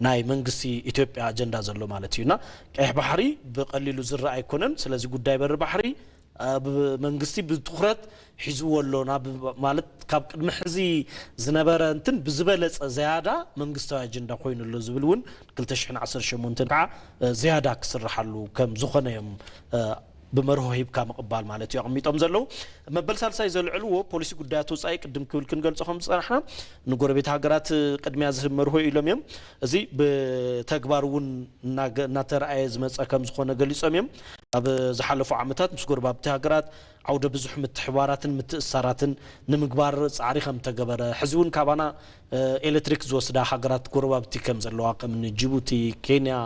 ናይ መንግስቲ ኢትዮጵያ ኣጀንዳ ዘሎ ማለት እዩ። እና ቀይሕ ባሕሪ ብቀሊሉ ዝረኣ ኣይኮነን። ስለዚ ጉዳይ በሪ ባሕሪ ኣብ መንግስቲ ብትኹረት ሒዝዎ ኣሎ ናብ ማለት ካብ ቅድሚ ሕዚ ዝነበረ እንትን ብዝበለፀ ዝያዳ መንግስታዊ ኣጀንዳ ኮይኑ ኣሎ ዝብል እውን ክልተ ሽሕን ዓሰርተ ሸሞንተን ከዓ ዝያዳ ክስርሓሉ ከም ዝኾነ እዮም ብመርሆ ሂብካ ምቕባል ማለት እዩ ኣቐሚጦም ዘለዉ። መበል ሳልሳይ ዘልዕልዎ ፖሊሲ ጉዳያት ወፃኢ ቅድም ክብል ክንገልፆ ከም ዝፀናሕና ንጎረቤት ሃገራት ቅድሚያ ዝህብ መርሆ ኢሎም እዮም። እዚ ብተግባር እውን እናተረኣየ ዝመፀ ከም ዝኾነ ገሊፆም እዮም። ኣብ ዝሓለፉ ዓመታት ምስ ጎረባብቲ ሃገራት ዓውደ ብዙሕ ምትሕባራትን ምትእሳራትን ንምግባር ፃዕሪ ከም ተገበረ ሕዚ እውን ካባና ኤሌክትሪክ ዝወስዳ ሃገራት ጎረባብቲ ከም ዘለዋ ከም ጅቡቲ፣ ኬንያ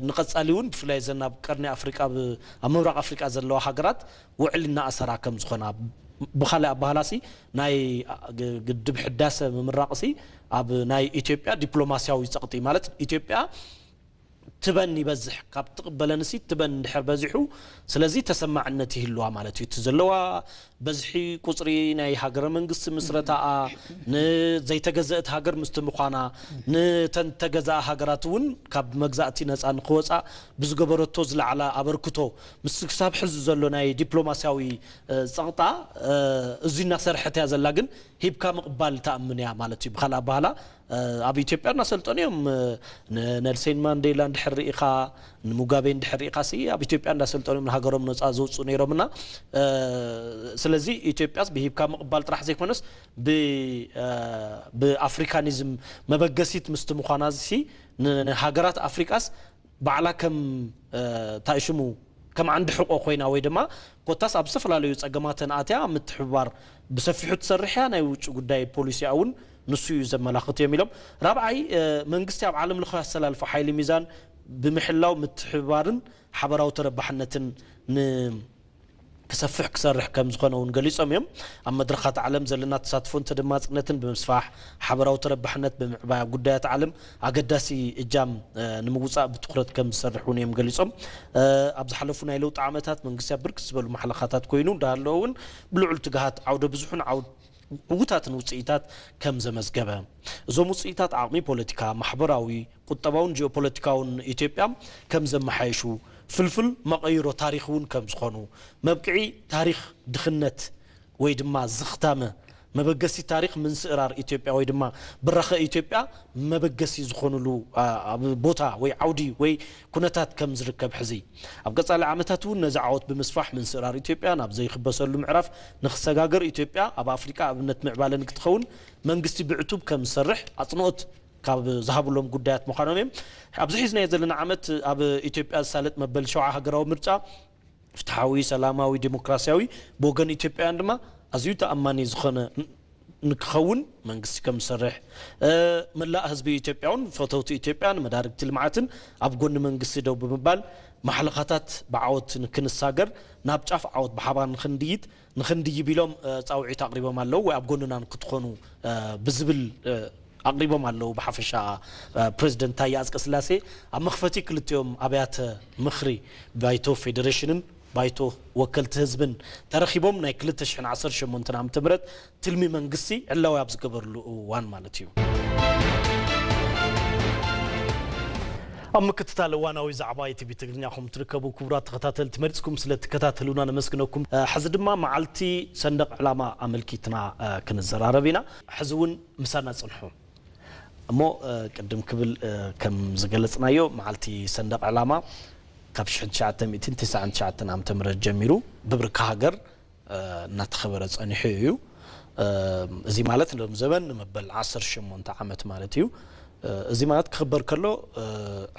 ንቐፃሊ እውን ብፍላይ ዘን ኣብ ቀርኒ ኣፍሪቃ ኣብ ምብራቕ ኣፍሪቃ ዘለዋ ሃገራት ውዕል እናኣሰራ ከም ዝኾና ብኻልእ ኣባህላሲ ናይ ግድብ ሕዳሰ ምምራቕሲ ኣብ ናይ ኢትዮጵያ ዲፕሎማሲያዊ ፀቕጢ ማለት ኢትዮጵያ ትበን ይበዝሕ፣ ካብ ትቕበለንሲ ትበን እንድሕር በዚሑ፣ ስለዚ ተሰማዕነት ይህልዋ ማለት እዩ። እቲ ዘለዋ በዝሒ ቁጽሪ ናይ ሃገረ መንግስቲ ምስረታኣ፣ ንዘይተገዘእት ሃገር ምስቲ ምዃና፣ ንተን ተገዛኣ ሃገራት እውን ካብ መግዛእቲ ነጻ ንክወጻ ብዝገበረቶ ዝለዓለ ኣበርክቶ፣ ምስ ክሳብ ሕዚ ዘሎ ናይ ዲፕሎማስያዊ ጸቕጣ፣ እዚ እናሰርሐት እያ ዘላ። ግን ሂብካ ምቕባል ትኣምን እያ ማለት እዩ። ብኻልእ ኣባህላ ኣብ ኢትዮጵያ እናሰልጠኑ እዮም። ንነልሴን ማንዴላ እንድሕር ርኢኻ፣ ንሙጋቤ እንድሕር ርኢኻ ሲ ኣብ ኢትዮጵያ እንዳሰልጠኑ እዮም ንሃገሮም ነፃ ዘውፅኡ ነይሮም። እና ስለዚ ኢትዮጵያስ ብሂብካ ምቕባል ጥራሕ ዘይኮነስ፣ ብኣፍሪካኒዝም መበገሲት ምስቲ ምዃና ሲ ንሃገራት ኣፍሪቃስ ባዕላ ከም እንታይ ሽሙ ከም ዓንዲ ሕቆ ኮይና፣ ወይ ድማ ኮታስ ኣብ ዝተፈላለዩ ጸገማተን ኣትያ ምትሕብባር ብሰፊሑ ትሰርሕ እያ። ናይ ውጭ ጉዳይ ፖሊሲኣ እውን ንሱ እዩ ዘመላኽት እዮም ኢሎም። ራብዓይ፣ መንግስቲ ኣብ ዓለም ለኸ ኣሰላልፎ ሓይሊ ሚዛን ብምሕላው ምትሕብባርን ሓበራዊ ተረባሕነትን ን ክሰፍሕ ክሰርሕ ከም ዝኾነ እውን ገሊጾም እዮም። ኣብ መድረኻት ዓለም ዘለና ተሳትፎን ተደማጽነትን ብምስፋሕ፣ ሓበራዊ ተረባሕነት ብምዕባይ፣ ኣብ ጉዳያት ዓለም ኣገዳሲ እጃም ንምውጻእ ብትኹረት ከም ዝሰርሕ እውን እዮም ገሊጾም። ኣብ ዝሓለፉ ናይ ለውጢ ዓመታት መንግስቲ ኣብ ብርክት ዝበሉ ማሕለኻታት ኮይኑ እንዳሃለወ እውን ብልዑል ትግሃት ዓውደ ብዙሕን ዓውድ ዕዉታትን ውፅኢታት ከም ዘመዝገበ፣ እዞም ውፅኢታት ዓቕሚ ፖለቲካ፣ ማሕበራዊ፣ ቁጠባውን ጂኦፖለቲካውን ኢትዮጵያ ከም ዘመሓየሹ፣ ፍልፍል መቐይሮ ታሪኽ እውን ከም ዝኾኑ፣ መብቅዒ ታሪኽ ድኽነት ወይ ድማ ዝኽታመ መበገሲ ታሪኽ ምንስእራር ኢትዮጵያ ወይ ድማ ብራኸ ኢትዮጵያ መበገሲ ዝኾኑሉ ኣብ ቦታ ወይ ዓውዲ ወይ ኩነታት ከም ዝርከብ ሕዚ ኣብ ቀጻሊ ዓመታት እውን ነዚ ዓወት ብምስፋሕ ምንስእራር ኢትዮጵያ ናብ ዘይኽበሰሉ ምዕራፍ ንክሰጋገር ኢትዮጵያ ኣብ ኣፍሪቃ ኣብነት ምዕባለ ንክትኸውን መንግስቲ ብዕቱብ ከም ዝሰርሕ ኣጽንኦት ካብ ዝሃብሎም ጉዳያት ምዃኖም እዮም። ኣብዚ ሒዝናዮ ዘለና ዓመት ኣብ ኢትዮጵያ ዝሳለጥ መበል ሸውዓ ሃገራዊ ምርጫ ፍትሓዊ፣ ሰላማዊ፣ ዲሞክራሲያዊ ብወገን ኢትዮጵያውያን ድማ ኣዝዩ ተኣማኒ ዝኾነ ንክኸውን መንግስቲ ከም ዝሰርሕ፣ መላእ ህዝቢ ኢትዮጵያ እውን ፈተውቲ ኢትዮጵያ ንመዳርግቲ ልምዓትን ኣብ ጎኒ መንግስቲ ደው ብምባል ማሕለኻታት ብዓወት ንክንሳገር ናብ ጫፍ ዓወት ብሓባር ንክንድይት ንክንድይብ ኢሎም ፃውዒት ኣቕሪቦም ኣለዉ። ወይ ኣብ ጎንና ንክትኾኑ ብዝብል ኣቕሪቦም ኣለዉ። ብሓፈሻ ፕሬዚደንት ታየ ኣፅቀስላሴ ኣብ መኽፈቲ ክልቲኦም ኣብያተ ምኽሪ ባይቶ ፌዴሬሽንን ባይቶ ወከልቲ ህዝብን ተረኺቦም ናይ ክልተ ሽሕን ዓሰርተ ሸሞንተን ዓመተ ምህረት ትልሚ መንግስቲ ዕላዊ ኣብ ዝገበርሉ እዋን ማለት እዩ። ኣብ ምክትታል እዋናዊ ዛዕባ ኢቲቪ ትግርኛ ኹም ትርከቡ ክቡራት ተኸታተልቲ መሪፅኩም ስለ ትከታተሉና ነመስግነኩም። ሕዚ ድማ መዓልቲ ሰንደቕ ዕላማ ኣመልኪትና ክንዘራረብ ኢና። ሕዚ እውን ምሳና ፅንሑ። እሞ ቅድም ክብል ከም ዝገለፅናዮ መዓልቲ ሰንደቕ ዕላማ ካብ ሽሕን ትሽዓተ ሚእትን ተስዓን ትሽዓተን ዓመተ ምህረት ጀሚሩ ብብርካ ሃገር እናተኸበረ ፀኒሑ እዩ። እዚ ማለት ነዚ ዘበን ንመበል ዓሰርተ ሸሞንተ ዓመት ማለት እዩ። እዚ ማለት ክኽበር ከሎ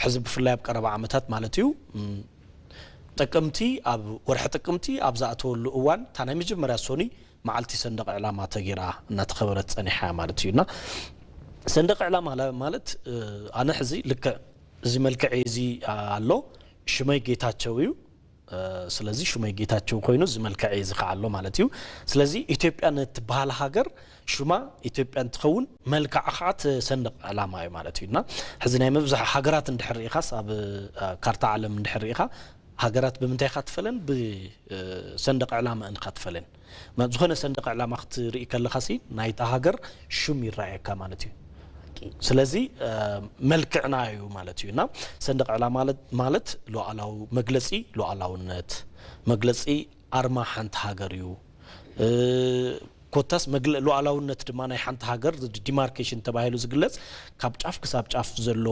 ሕዚ ብፍላይ ኣብ ቀረባ ዓመታት ማለት እዩ ጥቅምቲ ኣብ ወርሒ ጥቅምቲ ኣብ ዝኣተወሉ እዋን እታ ናይ መጀመርያ ሶኒ መዓልቲ ሰንደቕ ዕላማ ተጌራ እናተኸበረት ፀኒሓ ማለት እዩ። እና ሰንደቕ ዕላማ ማለት ኣነ ሕዚ ልክዕ እዚ መልክዕ እዚ ኣሎ ሽመይ ጌታቸው እዩ። ስለዚ ሽመይ ጌታቸው ኮይኑ እዚ መልክዕ እዚ ከዓ ኣሎ ማለት እዩ። ስለዚ ኢትዮጵያ ንትበሃል ሃገር ሽማ ኢትዮጵያ እንትኸውን መልክዓ ከዓ እቲ ሰንደቕ ዕላማ እዩ ማለት እዩ። እና ሕዚ ናይ መብዛሕ ሃገራት እንድሕር ርኢኻስ ኣብ ካርታ ዓለም እንድሕር ርኢኻ ሃገራት ብምንታይ ኢኻ ትፈለን? ብሰንደቕ ዕላማ እንኻ ትፈለን። ዝኾነ ሰንደቕ ዕላማ ክትርኢ ከለኻ ሲ ናይታ ሃገር ሽም ይረኣየካ ማለት እዩ። ስለዚ መልክዕና እዩ ማለት እዩ። እና ሰንደቕ ዕላማ ማለት ሉዓላዊ መግለፂ ሉዓላውነት መግለፂ ኣርማ ሓንቲ ሃገር እዩ። ኮታስ ሉዓላውነት ድማ ናይ ሓንቲ ሃገር ዲማርኬሽን ተባሂሉ ዝግለፅ ካብ ጫፍ ክሳብ ጫፍ ዘሎ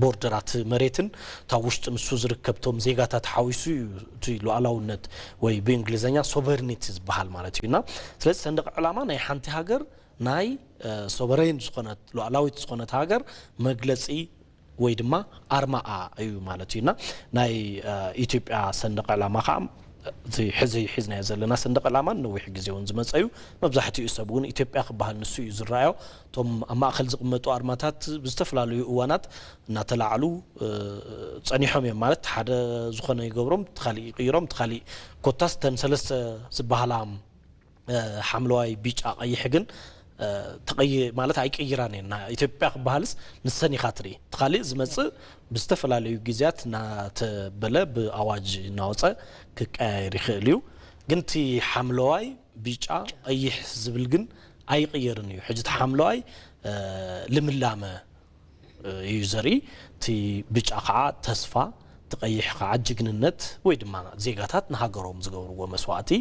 ቦርደራት መሬትን ካብ ውሽጢ ንሱ ዝርከብቶም ዜጋታት ሓዊሱ እዩ እቲ ሉዓላውነት ወይ ብእንግሊዝኛ ሶቨርኒቲ ዝበሃል ማለት እዩ። እና ስለዚ ሰንደቕ ዕላማ ናይ ሓንቲ ሃገር ናይ ሶቨሬን ዝኾነት ሉዓላዊት ዝኾነት ሃገር መግለፂ ወይ ድማ ኣርማኣ እዩ ማለት እዩ። እና ናይ ኢትዮጵያ ሰንደቕ ዕላማ ከዓ እዚ ሕዚ ሒዝናዮ ዘለና ሰንደቕ ዕላማ ነዊሕ ግዜ እውን ዝመፀ እዩ። መብዛሕትኡ ሰብ እውን ኢትዮጵያ ክበሃል ንሱ እዩ ዝረኣዮ። እቶም ኣብ ማእኸል ዝቕመጡ ኣርማታት ብዝተፈላለዩ እዋናት እናተላዕሉ ፀኒሖም እዮም። ማለት ሓደ ዝኾነ ይገብሮም፣ እቲ ካሊእ ይቕይሮም፣ እቲ ካሊእ ኮታስ እተን ሰለስተ ዝበሃላ ሓምለዋይ፣ ቢጫ፣ ቀይሕ ግን ተቐይ ማለት ኣይቀይራን እየን። ኢትዮጵያ ክበሃልስ ንሰን ኢኻ ትርኢ። እቲ ካልእ ዝመጽእ ብዝተፈላለዩ ግዜያት እናተበለ ብኣዋጅ እናወፀ ክቀያየር ይኽእል እዩ። ግን እቲ ሓምለዋይ፣ ቢጫ፣ ቀይሕ ዝብል ግን ኣይቕየርን እዩ። ሕጂ እቲ ሓምለዋይ ልምላመ እዩ ዘርኢ፣ እቲ ብጫ ከዓ ተስፋ፣ እቲ ቀይሕ ከዓ ጅግንነት ወይ ድማ ዜጋታት ንሃገሮም ዝገብርዎ መስዋእቲ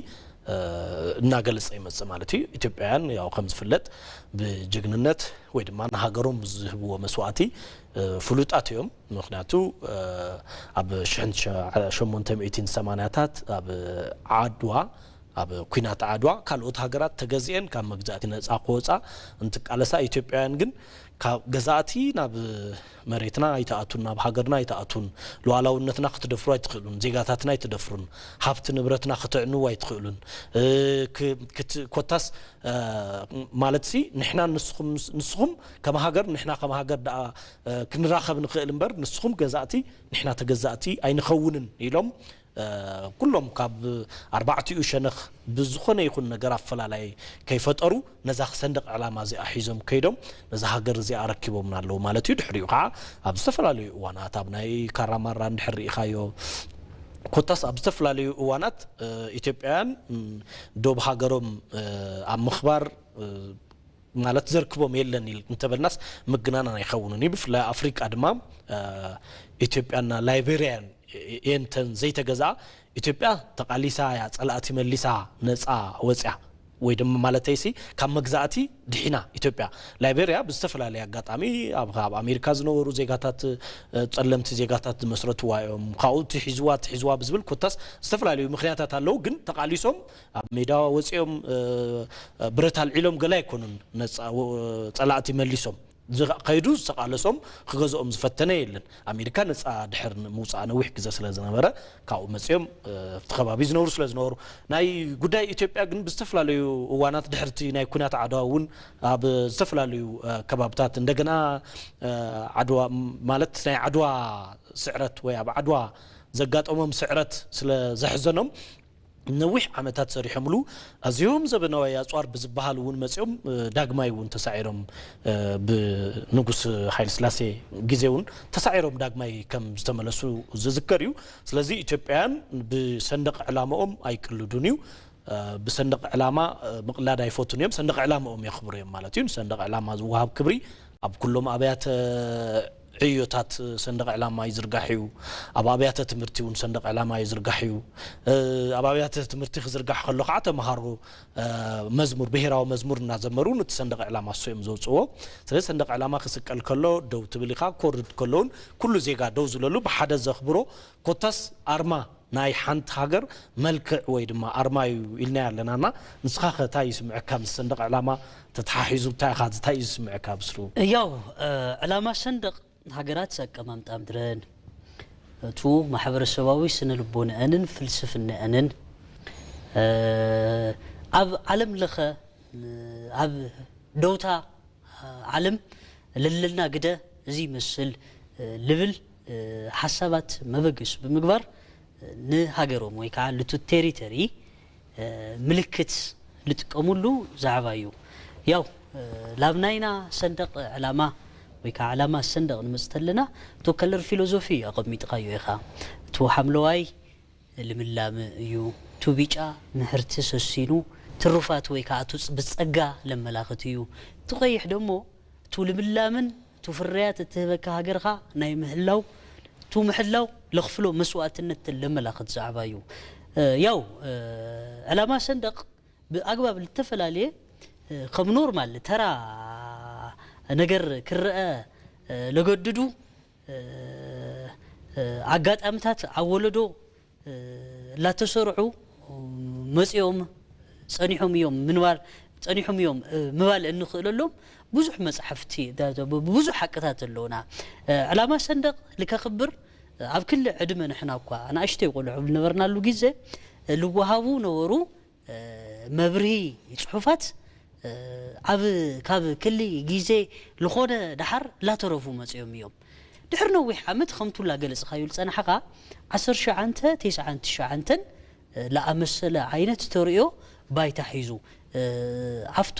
እናገለፀ ይመፅእ ማለት እዩ። ኢትዮጵያውያን ያው ከም ዝፍለጥ ብጅግንነት ወይ ድማ ንሃገሮም ዝህብዎ መስዋእቲ ፍሉጣት እዮም። ምክንያቱ ኣብ ሽሕን ሸሞንተ ሚእትን ሰማንያታት ኣብ ዓድዋ ኣብ ኲናት ዓድዋ ካልኦት ሃገራት ተገዚኤን ካብ መግዛእቲ ነፃ ክወፃ እንትቃለሳ፣ ኢትዮጵያውያን ግን ካብ ገዛእቲ ናብ መሬትና ኣይትኣቱን፣ ናብ ሃገርና ኣይትኣቱን፣ ሉዓላውነትና ክትደፍሩ ኣይትኽእሉን፣ ዜጋታትና ኣይትደፍሩን፣ ሃብቲ ንብረትና ክትዕንዉ ኣይትኽእሉን። ኮታስ ማለት ሲ ንሕና ንስኹም ከም ሃገር፣ ንሕና ከም ሃገር ደኣ ክንራኸብ ንኽእል እምበር ንስኹም ገዛእቲ ንሕና ተገዛእቲ ኣይንኸውንን ኢሎም ኩሎም ካብ ኣርባዕቲኡ ሸነኽ ብዝኾነ ይኹን ነገር ኣፈላላይ ከይፈጠሩ ነዛ ሰንደቕ ዕላማ እዚኣ ሒዞም ከይዶም ነዛ ሃገር እዚኣ ኣረኪቦምና ኣለዉ ማለት እዩ። ድሕሪኡ ከዓ ኣብ ዝተፈላለዩ እዋናት ኣብ ናይ ካራማራ እንድሕር ርኢኻዮ ኮታስ ኣብ ዝተፈላለዩ እዋናት ኢትዮጵያውያን ዶብ ሃገሮም ኣብ ምኽባር ማለት ዘርክቦም የለን ኢል እንተበልናስ ምግናን ኣይኸውንን እዩ። ብፍላይ ኣፍሪቃ ድማ ኢትዮጵያና ላይቤሪያን እየንተን ዘይተገዝኣ ኢትዮጵያ ተቓሊሳ እያ ጸላእቲ መሊሳ ነጻ ወጽያ ወይ ድማ ማለተይሲ ካብ መግዛእቲ ድሒና ኢትዮጵያ። ላይቤሪያ ብዝተፈላለየ ኣጋጣሚ ኣብ ኣብ ኣሜሪካ ዝነበሩ ዜጋታት ጸለምቲ ዜጋታት ዝመስረትዋ እዮም። ካብኡ ትሒዝዋ ትሒዝዋ ብዝብል ኮታስ ዝተፈላለዩ ምክንያታት ኣለዉ። ግን ተቓሊሶም ኣብ ሜዳ ወፂኦም ብረት ኣልዒሎም ገለ ኣይኮኑን። ጸላእቲ መሊሶም ከይዱ ዝተቃለሶም ክገዝኦም ዝፈተነ የለን። ኣሜሪካ ነፃ ድሕር ምውፃእ ነዊሕ ግዜ ስለ ዝነበረ ካብኡ መፅኦም ኣብቲ ከባቢ ዝነብሩ ስለ ዝነበሩ ናይ ጉዳይ ኢትዮጵያ ግን ብዝተፈላለዩ እዋናት ድሕርቲ ናይ ኩናት ዓድዋ እውን ኣብ ዝተፈላለዩ ከባብታት እንደገና ዓድዋ ማለት ናይ ዓድዋ ስዕረት ወይ ኣብ ዓድዋ ዘጋጠሞም ስዕረት ስለ ዘሕዘኖም ነዊሕ ዓመታት ሰሪሖምሉ ኣዝዮም ዘበናዊ ኣፅዋር ብዝበሃል እውን መፅኦም ዳግማይ እውን ተሳዒሮም ብንጉስ ሓይለ ስላሴ ግዜ እውን ተሳዒሮም ዳግማይ ከም ዝተመለሱ ዝዝከር እዩ። ስለዚ ኢትዮጵያውያን ብሰንደቕ ዕላማኦም ኣይቅልዱን እዩ። ብሰንደቕ ዕላማ ምቕላድ ኣይፈቱን እዮም። ሰንደቕ ዕላማኦም የኽብሩ እዮም ማለት እዩ። ንሰንደቕ ዕላማ ዝወሃብ ክብሪ ኣብ ኩሎም ኣብያተ ዕዮታት ሰንደቕ ዕላማ ይዝርጋሕ እዩ። ኣብ ኣብያተ ትምህርቲ እውን ሰንደቕ ዕላማ ይዝርጋሕ እዩ። ኣብ ኣብያተ ትምህርቲ ክዝርጋሕ ከሎ ከዓ ተምሃሮ መዝሙር፣ ብሄራዊ መዝሙር እናዘመሩ ነቲ ሰንደቕ ዕላማ እሱ እዮም ዘውፅዎ። ስለዚ ሰንደቕ ዕላማ ክስቀል ከሎ ደው ትብል ኢኻ፣ ክወርድ ከሎ እውን ኩሉ ዜጋ ደው ዝብለሉ ብሓደ ዘኽብሮ ኮታስ ኣርማ ናይ ሓንቲ ሃገር መልክዕ ወይ ድማ ኣርማ እዩ ኢልናዮ ኣለና እና ንስኻ ከ እንታይ ይስምዐካ ምስ ሰንደቕ ዕላማ ተተሓሒዙ እንታይ ኢኻ እንታይ እዩ ዝስምዐካ ብስሩ? ያው ዕላማ ሰንደቕ ሃገራት ኣቀማምጣ ምድረን እቱ ማሕበረሰባዊ ስነ ልቦነአንን ፍልስፍነአንን ኣብ ዓለም ለኸ ኣብ ደውታ ዓለም ለለና ግደ እዚ ይመስል ልብል ሓሳባት መበገሲ ብምግባር ንሃገሮም ወይ ከዓ ልቱ ቴሪተሪ ምልክት ልጥቀሙሉ ዛዕባ እዩ። ያው ላብ ናይና ሰንደቕ ዕላማ ወይ ከዓ ዕላማ ሰንደቕ ንምፅ ተለና እቶ ከለር ፊሎዞፊ ኣቐሚጥካዮ ኢኻ። እቱ ሓምለዋይ ልምላመ እዩ። እቱ ቢጫ ምህርቲ ሰሲኑ ትሩፋት ወይ ከዓ እቱ ብፀጋ ለመላኽት እዩ። እቱ ቀይሕ ደሞ እቱ ልምላምን እቱ ፍርያት እትህበካ ሃገርኻ ናይ ምህላው እቱ ምሕላው ለኽፍሎ መስዋእትነት ለመላኽት ዛዕባ እዩ። ያው ዕላማ ሰንደቕ ብኣግባብ ልተፈላለየ ከም ኖርማል ተራ ነገር ክረአ ለገድዱ ኣጋጣምታት ኣብ ወለዶ ላተሰርዑ መፂኦም ፀኒሖም እዮም ምንባር ፀኒሖም እዮም ምባል እንኽእለሎም ብዙሕ መፅሓፍቲ ብዙሕ ሓቅታት ኣለውና። ዕላማ ሰንደቕ ልከኽብር ኣብ ክሊ ዕድመ ንሕና እኳ ኣናእሽተይ ቆልዑ ዝነበርናሉ ግዜ ልወሃቡ ነበሩ መብርሂ ፅሑፋት ኣብ ካብ ክሊ ግዜ ዝኾነ ደሓር ላተረፉ መፅኦም እዮም። ድሕሪ ነዊሕ ዓመት ከምቱ ላገለፅኻዩ ዝፀናሕኻ ዓሰርተ ትሽዓተ ተስዓን ትሽዓተን ላኣመሰለ ዓይነት ተርእዮ ባይታ ሒዙ ኣብቱ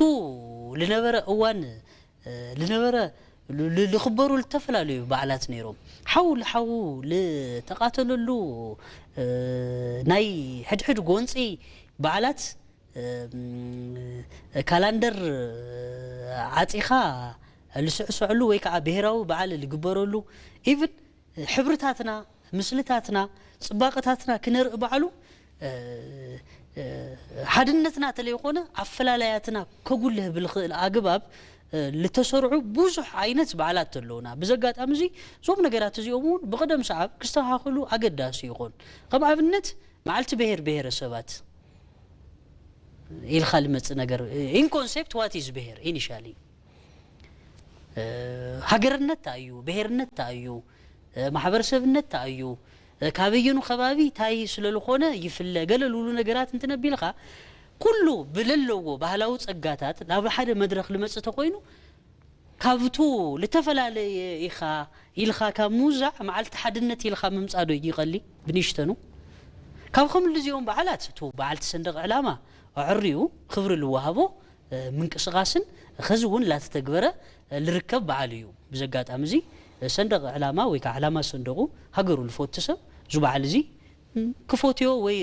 ልነበረ እዋን ልነበረ ልክበሩ ልተፈላለዩ በዓላት ነይሮም። ሓው ልሓዉ ልተቃተለሉ ናይ ሕድሕድ ጎንፂ በዓላት ካላንደር ዓፂኻ ልስዕስዐሉ ወይ ከዓ ብሄራዊ በዓል ልግበረሉ ኢቭን ሕብርታትና ምስልታትና ፅባቐታትና ክነርኢ ባዕሉ ሓድነትና ተለይኮነ ኣፈላላያትና ከጉልህ ብልኽእል ኣግባብ ልተሰርዑ ብዙሕ ዓይነት በዓላት ኣለውና። ብዚ ኣጋጣሚ እዚ እዞም ነገራት እዚኦም እውን ብቕደም ሰዓብ ክስተኻኸሉ ኣገዳሲ ይኾን። ከም ኣብነት መዓልቲ ብሄር ብሄረሰባት ኢልካ ልመፅእ ነገር in concept what is ብሄር initially ሃገርነት እንታይ እዩ፣ ብሄርነት እንታይ እዩ፣ ማሕበረሰብነት እንታይ እዩ፣ ካበየኑ ከባቢ እንታይ ስለልኾነ ይፍለ ገለ ልብሉ ነገራት እንትነቢልካ ኩሉ ብለለዎ ባህላዊ ፀጋታት ናብ ሓደ መድረክ ልመፅእ ተኮይኑ ካብቱ ልተፈላለየ ኢኻ ኢልካ ካብ ምውዛዕ መዓልቲ ሓድነት ኢልካ ምምፃእ ዶ ይቐሊ ብንሽተኑ? ካብ ከምሉ እዚኦም በዓላት እቱ በዓልቲ ሰንደቕ ዕላማ ኣዕርዩ ክብሪ ልወሃቦ ምንቅስቃስን ኸዚ እውን ላተተግበረ ልርከብ በዓል እዩ። ብዚ ኣጋጣሚ እዚ ሰንደቕ ዕላማ ወይ ከዓ ዕላማ ሰንደቑ ሃገሩ ልፈቱ ሰብ እዚ በዓል እዚ ክፎትዮ ወይ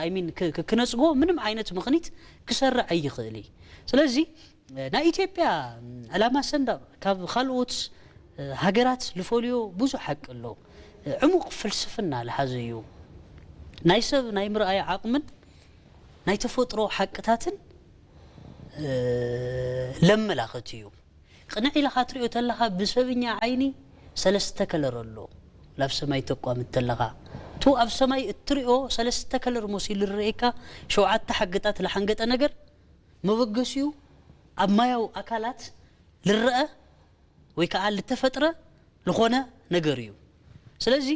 I mean ክነፅጎ ምንም ዓይነት ምኽኒት ክሰርዕ ኣይኽእል እዩ። ስለዚ ናይ ኢትዮጵያ ዕላማ ሰንደቕ ካብ ካልኦት ሃገራት ልፈልዮ ብዙሕ ሓቂ ኣሎ። ዕሙቕ ፍልስፍና ልሓዘ እዩ። ናይ ሰብ ናይ ምርኣይ ዓቕምን ናይ ተፈጥሮ ሓቅታትን ለመላኸት እዩ። ቅንዕ ኢልኻ ትሪኦ ተለኻ ብሰብኛ ዓይኒ ሰለስተ ከለር ኣሎ። ላብ ሰማይ ተቋምት ተለኻ ቱ ኣብ ሰማይ እትሪኦ ሰለስተ ከለር መሲሉ ዝረኤካ ሸውዓተ ሓገጣት ለሓንገጠ ነገር መበገሲኡ ኣብ ማያዊ ኣካላት ልረአ ወይ ከዓ ልተፈጥረ ልኾነ ነገር እዩ። ስለዚ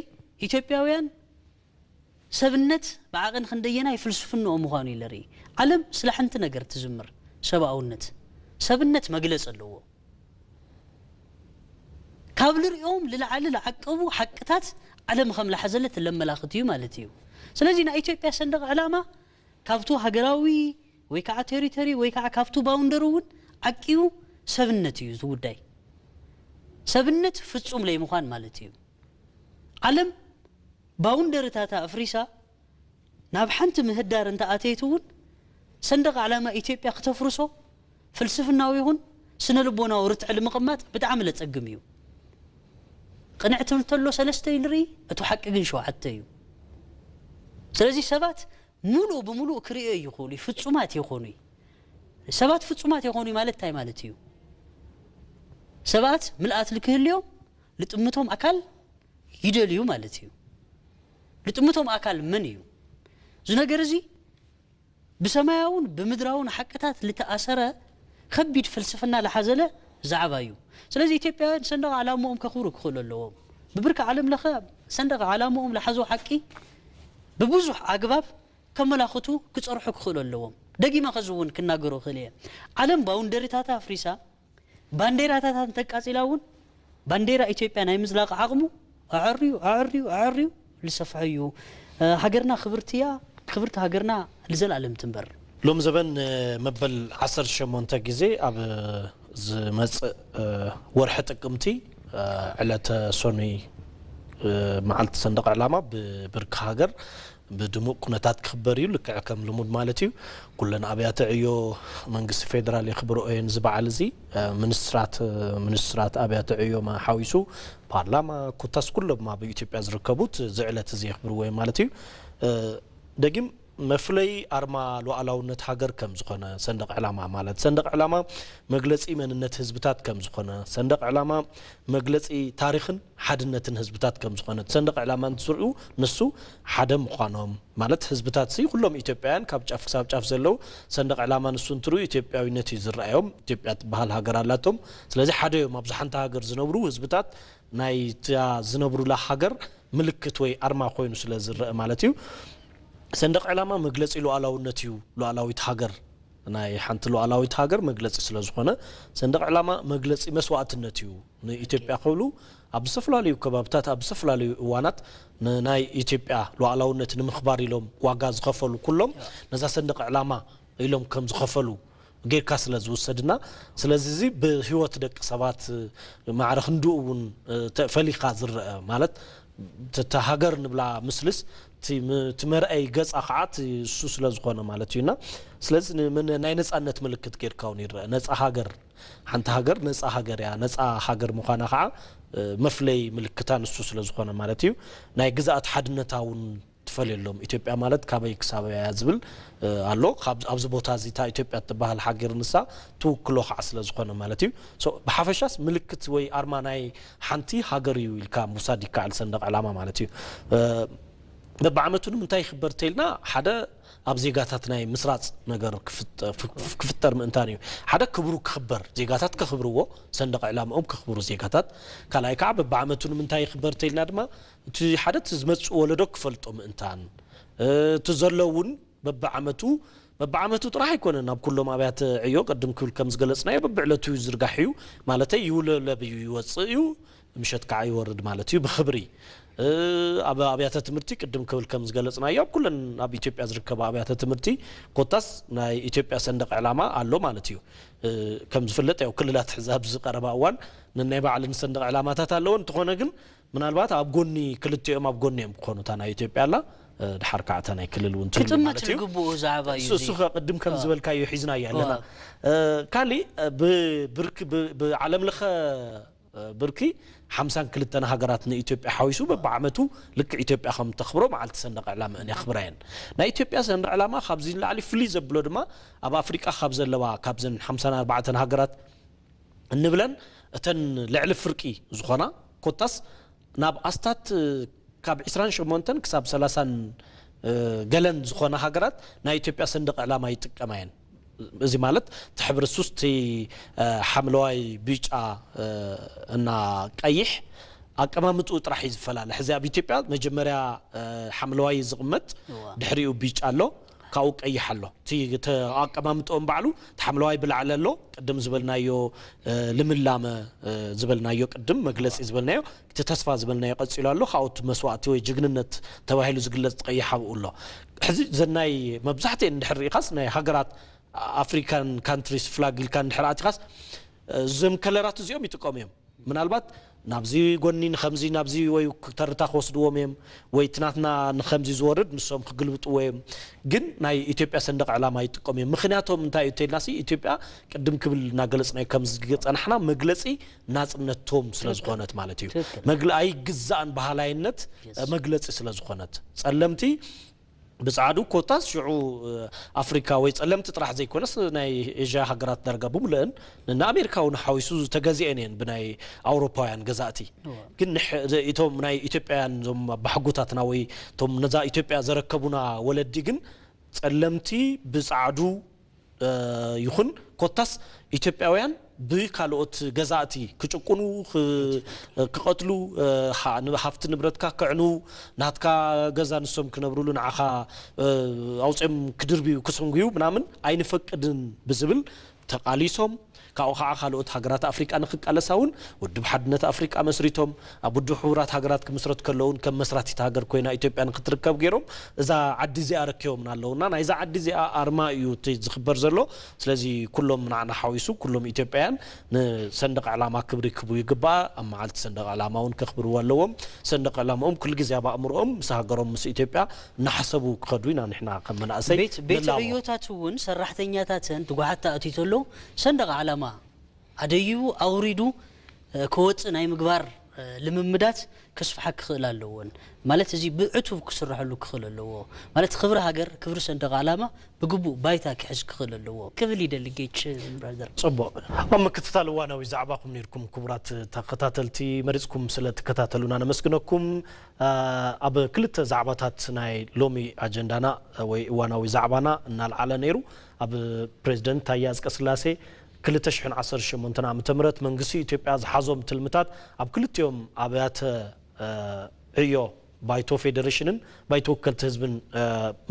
ኢትዮጵያውያን ሰብነት ብዓቐን ክንደየናይ ፍልስፍንኦ ምዃኑ እዩ ለርኢ። ዓለም ስለ ሓንቲ ነገር ትዝምር፣ ሰብኣውነት። ሰብነት መግለጽ ኣለዎ። ካብ ልሪኦም ልለዓሊ ለዓቀቡ ሓቅታት ዓለም ከም ለሓዘለት ለመላኽት እዩ ማለት እዩ። ስለዚ ናይ ኢትዮጵያ ሰንደቕ ዕላማ ካብቱ ሃገራዊ ወይ ከዓ ቴሪቶሪ ወይ ከዓ ካብቱ ባውንደሪ እውን ዓቂቡ ሰብነት እዩ እቲ ጉዳይ። ሰብነት ፍጹም ለይምዃን ማለት እዩ። ዓለም ባውንደርታታ ኣፍሪሳ ናብ ሓንቲ ምህዳር እንተኣተየት እውን ሰንደቕ ዓላማ ኢትዮጵያ ክተፍርሶ ፍልስፍናዊ ይኹን ስነ ልቦናዊ ርትዒ ንምቕማጥ ብጣዕሚ ለጸግም እዩ። ቅንዕ ትብል ተሎ ሰለስተ እዩ ንርኢ፣ እቱ ሓቂ ግን ሸውዓተ እዩ። ስለዚ ሰባት ሙሉእ ብሙሉእ ክርእዮ ይኽእሉ እዩ፣ ፍጹማት ይኾኑ እዩ። ሰባት ፍጹማት ይኾኑ ማለት እንታይ ማለት እዩ? ሰባት ምልኣት ልክህልዮም ልጥምቶም ኣካል ይደልዩ ማለት እዩ። ልጥምቶም ኣካል መን እዩ? እዚ ነገር እዚ ብሰማያውን ብምድራውን ሓቅታት ልተኣሰረ ከቢድ ፍልስፍና ልሓዘለ ዛዕባ እዩ። ስለዚ ኢትዮጵያውያን ሰንደቕ ዓላምኦም ከኽብሩ ክኽእሉ ኣለዎም። ብብርኪ ዓለም ለኸ ሰንደቕ ዓላምኦም ልሓዞ ሓቂ ብብዙሕ ኣግባብ ከመላኽቱ ክጸርሑ ክኽእሉ ኣለዎም። ደጊመ ኸዚ እውን ክናገሮ እኽእል እየ። ዓለም ባውንደሪታታ ኣፍሪሳ ባንዴራታታ እንተቃጺላ እውን ባንዴራ ኢትዮጵያ ናይ ምዝላቕ ዓቕሙ ኣዐርዩ ኣዐርዩ ኣዐርዩ ልሰፍሐ እዩ። ሃገርና ክብርትያ ክብርቲ ሃገርና ልዘለኣለም ትንበር። ሎም ዘበን መበል ዓሰርተ ሸሞንተ ግዜ ኣብ ዝመጽእ ወርሒ ጥቅምቲ ዕለተ ሰኑይ መዓልቲ ሰንደቕ ዕላማ ብብርኪ ሃገር ብድሙቕ ኩነታት ክኽበር እዩ። ልክዕ ከም ልሙድ ማለት እዩ። ኩለን ኣብያተ ዕዮ መንግስቲ ፌደራል የኽብርኦ እየን እዚ በዓል እዚ። ሚኒስትራት ሚኒስትራት ኣብያተ ዕዮ ሓዊሱ ፓርላማ ኮታስ ኩሎም ኣብ ኢትዮጵያ ዝርከቡት እዚ ዕለት እዚ የኽብርዎ እዮም ማለት እዩ። ደጊም መፍለይ ኣርማ ሉዓላውነት ሃገር ከም ዝኾነ ሰንደቕ ዕላማ ማለት ሰንደቕ ዕላማ መግለፂ መንነት ህዝብታት ከም ዝኾነ ሰንደቕ ዕላማ መግለፂ ታሪኽን ሓድነትን ህዝብታት ከም ዝኾነ ሰንደቕ ዕላማ እንትዝርኡ ንሱ ሓደ ምዃኖም ማለት ህዝብታት ሲ ኩሎም ኢትዮጵያውያን ካብ ጫፍ ክሳብ ጫፍ ዘለዉ ሰንደቕ ዕላማ ንሱ እንትርኡ ኢትዮጵያዊነት እዩ ዝረኣዮም። ኢትዮጵያ ትበሃል ሃገር ኣላቶም። ስለዚ ሓደ እዮም ኣብዚ ሓንቲ ሃገር ዝነብሩ ህዝብታት ናይታ ዝነብሩላ ሃገር ምልክት ወይ ኣርማ ኮይኑ ስለ ዝረአ ማለት እዩ። ሰንደቕ ዕላማ መግለፂ ሉዓላውነት እዩ። ሉዓላዊት ሃገር ናይ ሓንቲ ሉዓላዊት ሃገር መግለፂ ስለ ዝኾነ ሰንደቕ ዕላማ መግለፂ መስዋእትነት እዩ። ንኢትዮጵያ ክብሉ ኣብ ዝተፈላለዩ ከባብታት ኣብ ዝተፈላለዩ እዋናት ንናይ ኢትዮጵያ ሉዓላውነት ንምኽባር ኢሎም ዋጋ ዝኸፈሉ ኩሎም ነዛ ሰንደቕ ዕላማ ኢሎም ከም ዝኸፈሉ ጌርካ ስለ ዝውሰድና፣ ስለዚ እዚ ብህይወት ደቂ ሰባት ማዕረ ክንድኡ እውን ፈሊኻ ዝረአ ማለት፣ እታ ሃገር ንብላ ምስልስ እቲ መርኣይ ገፃ ከዓ እሱ ስለ ዝኾነ ማለት እዩና። ስለዚ ናይ ነፃነት ምልክት ጌርካ እውን ይረአ። ነፃ ሃገር፣ ሓንቲ ሃገር ነፃ ሃገር እያ። ነፃ ሃገር ምዃና ከዓ መፍለይ ምልክታ ንሱ ስለ ዝኾነ ማለት እዩ። ናይ ግዛኣት ሓድነታ እውን ትፈልየሎም። ኢትዮጵያ ማለት ካበይ ክሳብ እያ ዝብል ኣሎ። ኣብዚ ቦታ እዚ እታ ኢትዮጵያ እትበሃል ሃገር ንሳ ትውክሎ ከዓ ስለ ዝኾነ ማለት እዩ። ብሓፈሻስ ምልክት ወይ ኣርማ ናይ ሓንቲ ሃገር እዩ ኢልካ ምውሳድ ይከኣል፣ ሰንደቕ ዕላማ ማለት እዩ። በብዓመቱ ንምንታይ ይኽበር ተይልና፣ ሓደ ኣብ ዜጋታት ናይ ምስራፅ ነገር ክፍጠር ምእንታን እዩ። ሓደ ክብሩ ክኽበር፣ ዜጋታት ከኽብርዎ፣ ሰንደቕ ዕላምኦም ከኽብሩ ዜጋታት። ካልኣይ ከዓ በብዓመቱ ንምንታይ ይኽበር ተይልና ድማ፣ እቲ ሓደ እቲ ዝመፅእ ወለዶ ክፈልጦ ምእንታን፣ እቲ ዘሎ እውን በብዓመቱ በብዓመቱ ጥራሕ ኣይኮነን ኣብ ኩሎም ኣብያተ ዕዮ ቅድም ክብል ከም ዝገለፅናዮ በብዕለቱ እዩ ዝርጋሕ እዩ። ማለተይ ይውለለብ እዩ፣ ይወፅእ እዩ፣ ምሸት ከዓ ይወርድ ማለት እዩ ብኽብሪ። ኣብ ኣብያተ ትምህርቲ ቅድም ክብል ከም ዝገለፅናዮ ኣብ ኩለን ኣብ ኢትዮጵያ ዝርከባ ኣብያተ ትምህርቲ ኮታስ ናይ ኢትዮጵያ ሰንደቕ ዕላማ ኣሎ ማለት እዩ። ከም ዝፍለጥ ያው ክልላት ሕዚ ኣብዚ ቀረባ እዋን ነናይ ባዕለን ሰንደቕ ዕላማታት ኣለዎ። እንተኾነ ግን ምናልባት ኣብ ጎኒ ክልቲኦም ኣብ ጎኒ እዮም ክኾኑ። እታ ናይ ኢትዮጵያ ኣላ፣ ድሓር ከዓ እታ ናይ ክልል እውን ትህሉ ክጥምት ማለት እዩ። ዝግብኡ ዛዕባ እዩ እሱ እዚ። እሱ ከ ቅድም ከም ዝበልካዮ ሒዝናያ ኣለና። ካሊእ ብብርክ ብዓለም ለኸ ብርኪ ሓምሳን ክልተን ሃገራት ንኢትዮጵያ ሓዊሱ በብዓመቱ ልክዕ ኢትዮጵያ ከም ተኽብሮ መዓልቲ ሰንደቕ ዕላማ እን የኽብራ እየን። ናይ ኢትዮጵያ ሰንደቕ ዕላማ ካብዚ ንላዕሊ ፍልይ ዘብሎ ድማ ኣብ ኣፍሪቃ ካብ ዘለዋ ካብዘን ሓምሳን ኣርባዕተን ሃገራት እንብለን እተን ልዕሊ ፍርቂ ዝኾና ኮታስ ናብ ኣስታት ካብ ዕስራን ሸሞንተን ክሳብ ሰላሳን ገለን ዝኾና ሃገራት ናይ ኢትዮጵያ ሰንደቕ ዕላማ ይጥቀማ እየን። እዚ ማለት እቲ ሕብሪ ሱስ እቲ ሓምለዋይ፣ ቢጫ እና ቀይሕ ኣቀማምጥኡ ጥራሕ እዩ ዝፈላለ። ሕዚ ኣብ ኢትዮጵያ መጀመርያ ሓምለዋይ እዩ ዝቕመጥ፣ ድሕሪኡ ቢጫ ኣሎ፣ ካብኡ ቀይሕ ኣሎ። እቲ ኣቀማምጥኦም ባዕሉ እቲ ሓምለዋይ ብላዕሊ ኣሎ፣ ቅድም ዝበልናዮ ልምላመ ዝበልናዮ ቅድም መግለፂ ዝበልናዮ እቲ ተስፋ ዝበልናዮ ቀፂሉ ኣሎ። ካብኡ እቲ መስዋእቲ ወይ ጅግንነት ተባሂሉ ዝግለፅ ቀይሕ ኣብኡ ኣሎ። ሕዚ ዘናይ መብዛሕትኤን እንድሕር ርኢኻስ ናይ ሃገራት ኣፍሪካን ካንትሪስ ፍላግ ኢልካ እንድሕር ኣቲኻስ እዞም ከለራት እዚኦም ይጥቀሙ እዮም። ምናልባት ናብዚ ጎኒ ንኸምዚ ናብዚ ወይ ተርታ ክወስድዎም እዮም ወይ እቲ ናትና ንኸምዚ ዝወርድ ንሶም ክግልብጥዎ እዮም። ግን ናይ ኢትዮጵያ ሰንደቕ ዕላማ ይጥቀሙ እዮም። ምኽንያቶም እንታይ እዩ ተይልናሲ ኢትዮጵያ ቅድም ክብል እናገለፅናዮ ከም ዝፀናሕና መግለፂ ናፅነቶም ስለ ዝኾነት ማለት እዩ። መግለ ኣይግዛእን ባህላይነት መግለፂ ስለ ዝኾነት ጸለምቲ ብጻዕዱ ኮታስ ሽዑ ኣፍሪካ ወይ ጸለምቲ ጥራሕ ዘይኮነስ ናይ ኤዥያ ሃገራት ዳርጋ ብምልአን ንኣሜሪካ እውን ሓዊሱ ዝተገዝኤን እየን ብናይ ኣውሮፓውያን ገዛእቲ። ግን እቶም ናይ ኢትዮጵያውያን እዞም ኣባሕጎታትና ወይ እቶም ነዛ ኢትዮጵያ ዘረከቡና ወለዲ ግን ጸለምቲ ብጻዕዱ ይኹን ኮታስ ኢትዮጵያውያን ብካልኦት ገዛእቲ ክጭቁኑ፣ ክቐትሉ፣ ሃፍቲ ንብረትካ ክዕኑ፣ ናትካ ገዛ ንሶም ክነብሩሉ ንዓኻ ኣውፅኦም ክድርብዩ ክሰንጉዩ ምናምን ኣይንፈቅድን ብዝብል ተቓሊሶም፣ ካብኡ ከዓ ካልኦት ሃገራት ኣፍሪቃ ንክቃለሳ እውን ውድብ ሓድነት ኣፍሪቃ መስሪቶም ኣብ ውድብ ሕቡራት ሃገራት ክምስረት ከለውን ከም መስራቲት ሃገር ኮይና ኢትዮጵያ ንክትርከብ ገይሮም እዛ ዓዲ እዚኣ ረኪቦምና ኣለውና ናይዛ ዓዲ እዚኣ ኣርማ እዩ እቲ ዝኽበር ዘሎ። ስለዚ ኩሎም ንዓና ሓዊሱ ኩሎም ኢትዮጵያውያን ንሰንደቕ ዕላማ ክብሪ ክህቡ ይግባእ። ኣብ መዓልቲ ሰንደቕ ዕላማ እውን ከኽብርዎ ኣለዎም። ሰንደቕ ዕላማኦም ኩሉ ግዜ ኣብ ኣእምሮኦም ምስ ሃገሮም ምስ ኢትዮጵያ እናሓሰቡ ክኸዱ ኢና ንሕና ከም መናእሰይ ቤት ቤት ንላቦ። ዕዮታት እውን ሰራሕተኛታተን ትጓሓት ተኣትዩ ተሎ ሰንደቕ ዕላማ ኣደይቡ ኣውሪዱ ክወፅእ ናይ ምግባር ልምምዳት ከስፍሓ ክኽእል ኣለዎን ማለት እዚ ብዕቱብ ክስርሐሉ ክኽእል ኣለዎ። ማለት ክብሪ ሃገር ክብሪ ሰንደቕ ዓላማ ብግቡእ ባይታ ክሕዝ ክኽእል ኣለዎ ክብል ይደሊ ጌች። ብራዘር። ፅቡቕ። ኣብ ምክትታል እዋናዊ ዛዕባኹም ነርኩም ክቡራት ተኸታተልቲ መሪፅኩም ስለ ትከታተሉና ነመስግነኩም። ኣብ ክልተ ዛዕባታት ናይ ሎሚ ኣጀንዳና ወይ እዋናዊ ዛዕባና እናልዓለ ነይሩ። ኣብ ፕሬዚደንት ታየ ኣፅቀስላሴ ክልተ ሽሕን ዓሰርተ ሸሞንተን ዓመተ ምህረት መንግስቲ ኢትዮጵያ ዝሓዞም ትልምታት ኣብ ክልቲኦም ኣብያተ ዕዮ ባይቶ ፌዴሬሽንን ባይቶ ወከልቲ ህዝብን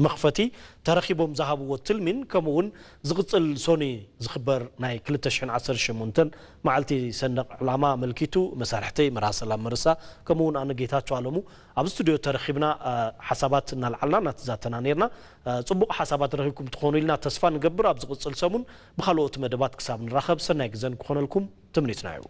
መኽፈቲ ተረኺቦም ዝሃብዎ ትልሚን ከምኡ እውን ዝቕፅል ሶኒ ዝኽበር ናይ ክልተ ሽሕን ዓሰርተ ሸሞንተን መዓልቲ ሰንደቕ ዕላማ ኣመልኪቱ መሳርሕተይ መርሃ ሰላም መርሳ ከምኡ እውን ኣነ ጌታቸው ኣለሙ ኣብ ስቱዲዮ ተረኺብና ሓሳባት እናልዓልና እናተዛተና ነርና። ፅቡቕ ሓሳባት ረኺብኩም ትኾኑ ኢልና ተስፋ ንገብር። ኣብ ዝቕፅል ሰሙን ብካልኦት መደባት ክሳብ ንራኸብ ሰናይ ግዘን ክኾነልኩም ትምኒትና እዩ።